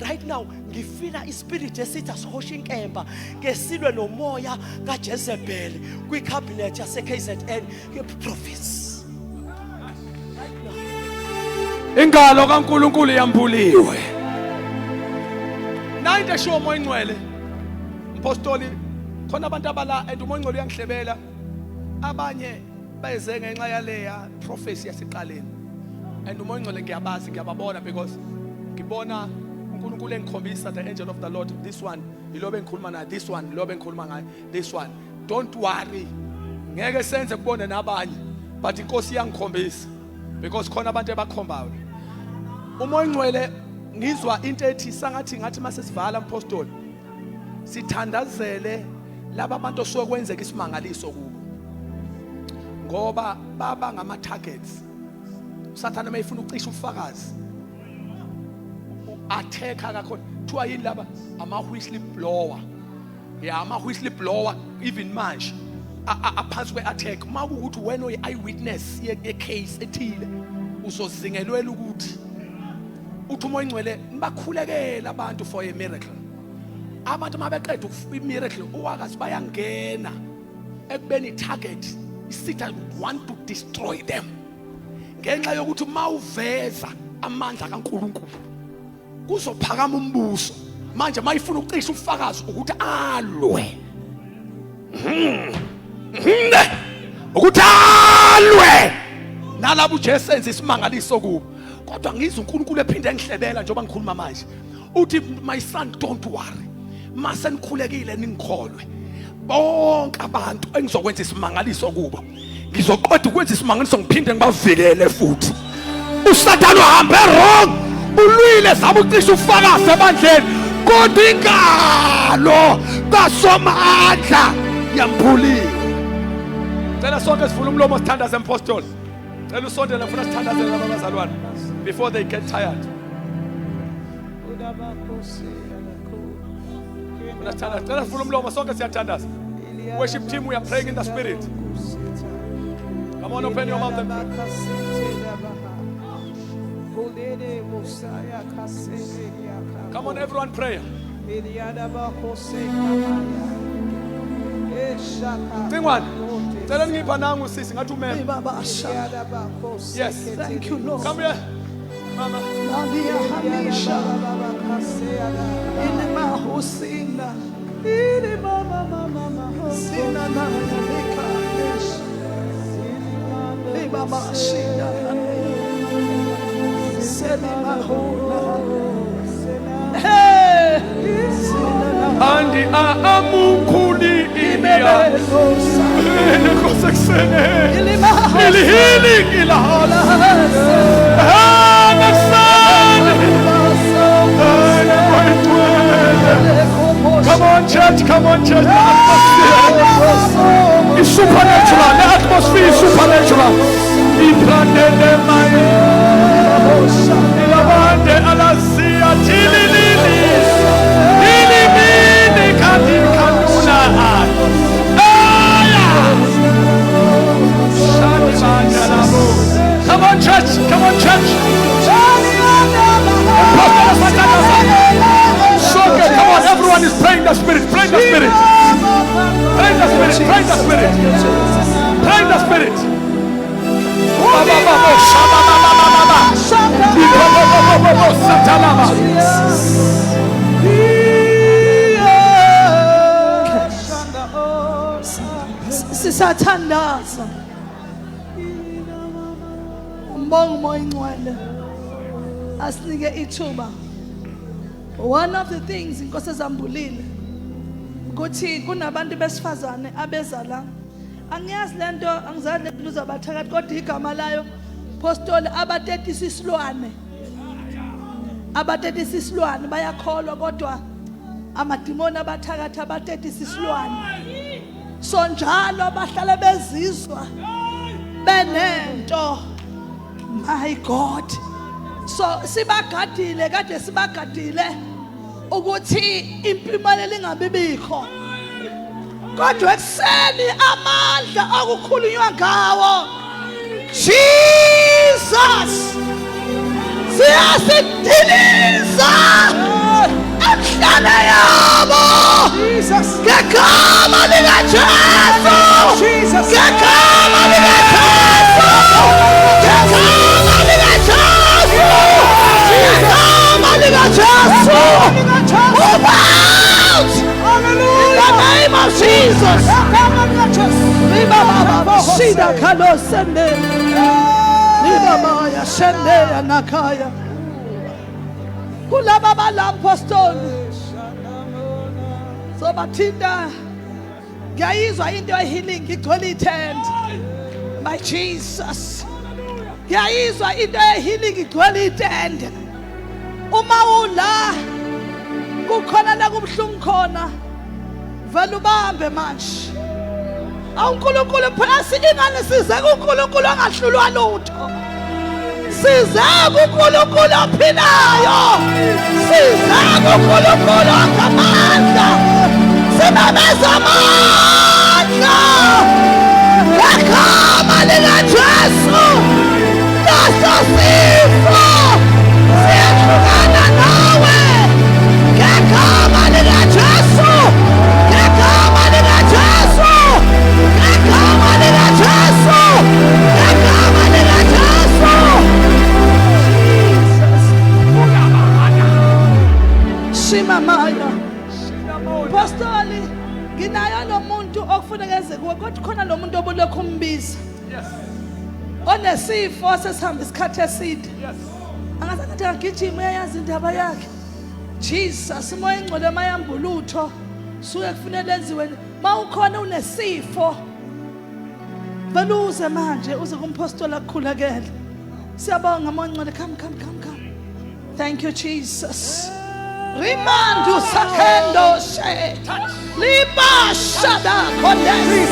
right now. Ngifila ispirit esithi asihoshe inkemba ke silwe nomoya kaJezebel kwicabinet yase KZN province. Ingalo kaNkuluNkulu yambuliwe. Nayinto eshiwo uMoya Ingcwele mpostoli, khona abantu abala and uMoya Ingcwele uyangihlebela, abanye beze ngenxa yaleya prophecy yasiqaleni, and uMoya Ingcwele ngiyabazi, ngiyababona, because ngibona uNkulunkulu engikhombisa the angel of the Lord. This one yilobe engikhuluma naye, this one yilobe engikhuluma ngaye, this one, don't worry, ngeke senze kubone nabanye, but inkosi iyangikhombisa because khona abantu ebakhombayo. UMoya Ingcwele ngizwa into ethi sangathi ngathi mase sivala mpostoli sithandazele laba bantu osuke kwenzeka isimangaliso kubo, ngoba baba ngama targets. uSathane mayifuna ukucisha ubufakazi attack kakhona, kuthiwa yini laba, ama whistle blower ya, ama whistle blower even manje aphansi kwe attack. Uma kuwukuthi wena uyi eyewitness ye case ethile, uzozingelwela ukuthi uthi uMoya Ingcwele nibakhulekele abantu for a miracle. Abantu mabeqeda miracle uwakazi bayangena ekubeni target, isitha want to destroy them, ngenxa yokuthi mawuveza amandla kaNkuluNkulu kuzophakama umbuso. Manje mayifuna ukucisha ubufakazi ukuthi alwe, ukuthi alwe nalabo uJesu enza isimangaliso kubo. Kodwa ngizwe uNkulunkulu ephinde engihlebela njengoba ngikhuluma manje, uthi my son, don't worry, mase nikhulekile ningikholwe, bonke abantu engizokwenza isimangaliso kubo ngizoqeda ukwenza isimangaliso ngiphinde ngibavikele futhi. USathane uhambe wrong, ulwile zama ucisha ufakazi ebandleni, kodwa ingalo kaSomandla yamphulile. Cela sonke sivule umlomo sithandaze. Mpostoli, cela usondele, ngifuna sithandazele laba bazalwane before they get tired. Funa sithandaze. Cela sivule umlomo sonke siyathandaza. Worship team, we are praying in the spirit. Come on, open your mouth and pray. Come on, everyone, pray. Cingwane, cela ningipha nangu sisi ngathi umeme. Ibabasha. Yes. Thank you, Lord. Come here. Mama. Nadia Hamisha. Ilimahusina. Sina na Nika. Libabashina. Selimahuna. Hey! Sina na Andi amukhuli ilia. Imebelosa. Nkosekusene. Ilimahusina. Ilihili ilahala. Come on, church, come on, church. The atmosphere is supernatural. The atmosphere is supernatural. Ibrandele maye. Ilabande alasia tililili. Ilimini kadi kanuna. Aya. Shani mandalabo. Come on, church. Come on, church. Sonke, come on, everyone is praying the spirit. Pray the spirit. Pray the spirit. Pray the spirit. Pray the spirit. Ba ba ba ba sha ba ba ba ba ba ba. Ibo bo bo bo bo bo satalaba. Sisathandaza. Umbongo uMoya Ingcwele asinike ithuba. One of the things inkosi ezambulile ukuthi kunabantu besifazane abeza la. Angiyazi lento, angizazi lento uzabathakathi kodwa igama layo postoli abatetisa isilwane. Abatetisa isilwane bayakholwa kodwa amadimoni abathakathi abatetisa isilwane. So njalo bahlale bezizwa benento. My God. So sibagadile kade sibagadile ukuthi impumelelo ingabibikho. Kodwa ekuseni amandla okukhulunywa ngawo Jesus siyasidiliza emhlane yabo. Ngegama likaJesu. Ngegama likaJesu. Ngegama likaJesu. Ngegama likaJesu. Move out. In the name of Jesus. Shida kalosende. Libabaya shende nakaya. Kulaba balampostoli. So bathinda ngiyayizwa into ye-healing igcwele ithende. My Jesus. Ngiyayizwa into ye-healing igcwele itende. Uma ula kukhona la kubuhlungu khona vele ubambe manje. AwuNkulunkulu phela ingane size kuNkulunkulu angahlulwa lutho. Size kuNkulunkulu ophilayo. Size kuNkulunkulu ongamandla. Simemeza amandla. Ngegama likaJesu. Leso sifo siyahlukana nawe. Ngegama likaJesu. Ngegama likaJesu. Ngegama likaJesu. Ngegama likaJesu. Jesus. Shimamaya. Pastori, nginayo lo muntu okufuneka eze kuwe kodwa khona lo muntu obulokhu umbiza. Yes. Onesifo sesihamba isikhathi eside. Yes. Angaze agijima uyayazi indaba yakhe. Jesus, uMoya Ingcwele mayambulutho suke kufanele enziwe. Mawukhona unesifo vele uze manje uze kumpostoli akukhulekele. Siyabonga Moya Ingcwele. Come come come come. Thank you Jesus. Rimandu sakendo she. Liba shada konde.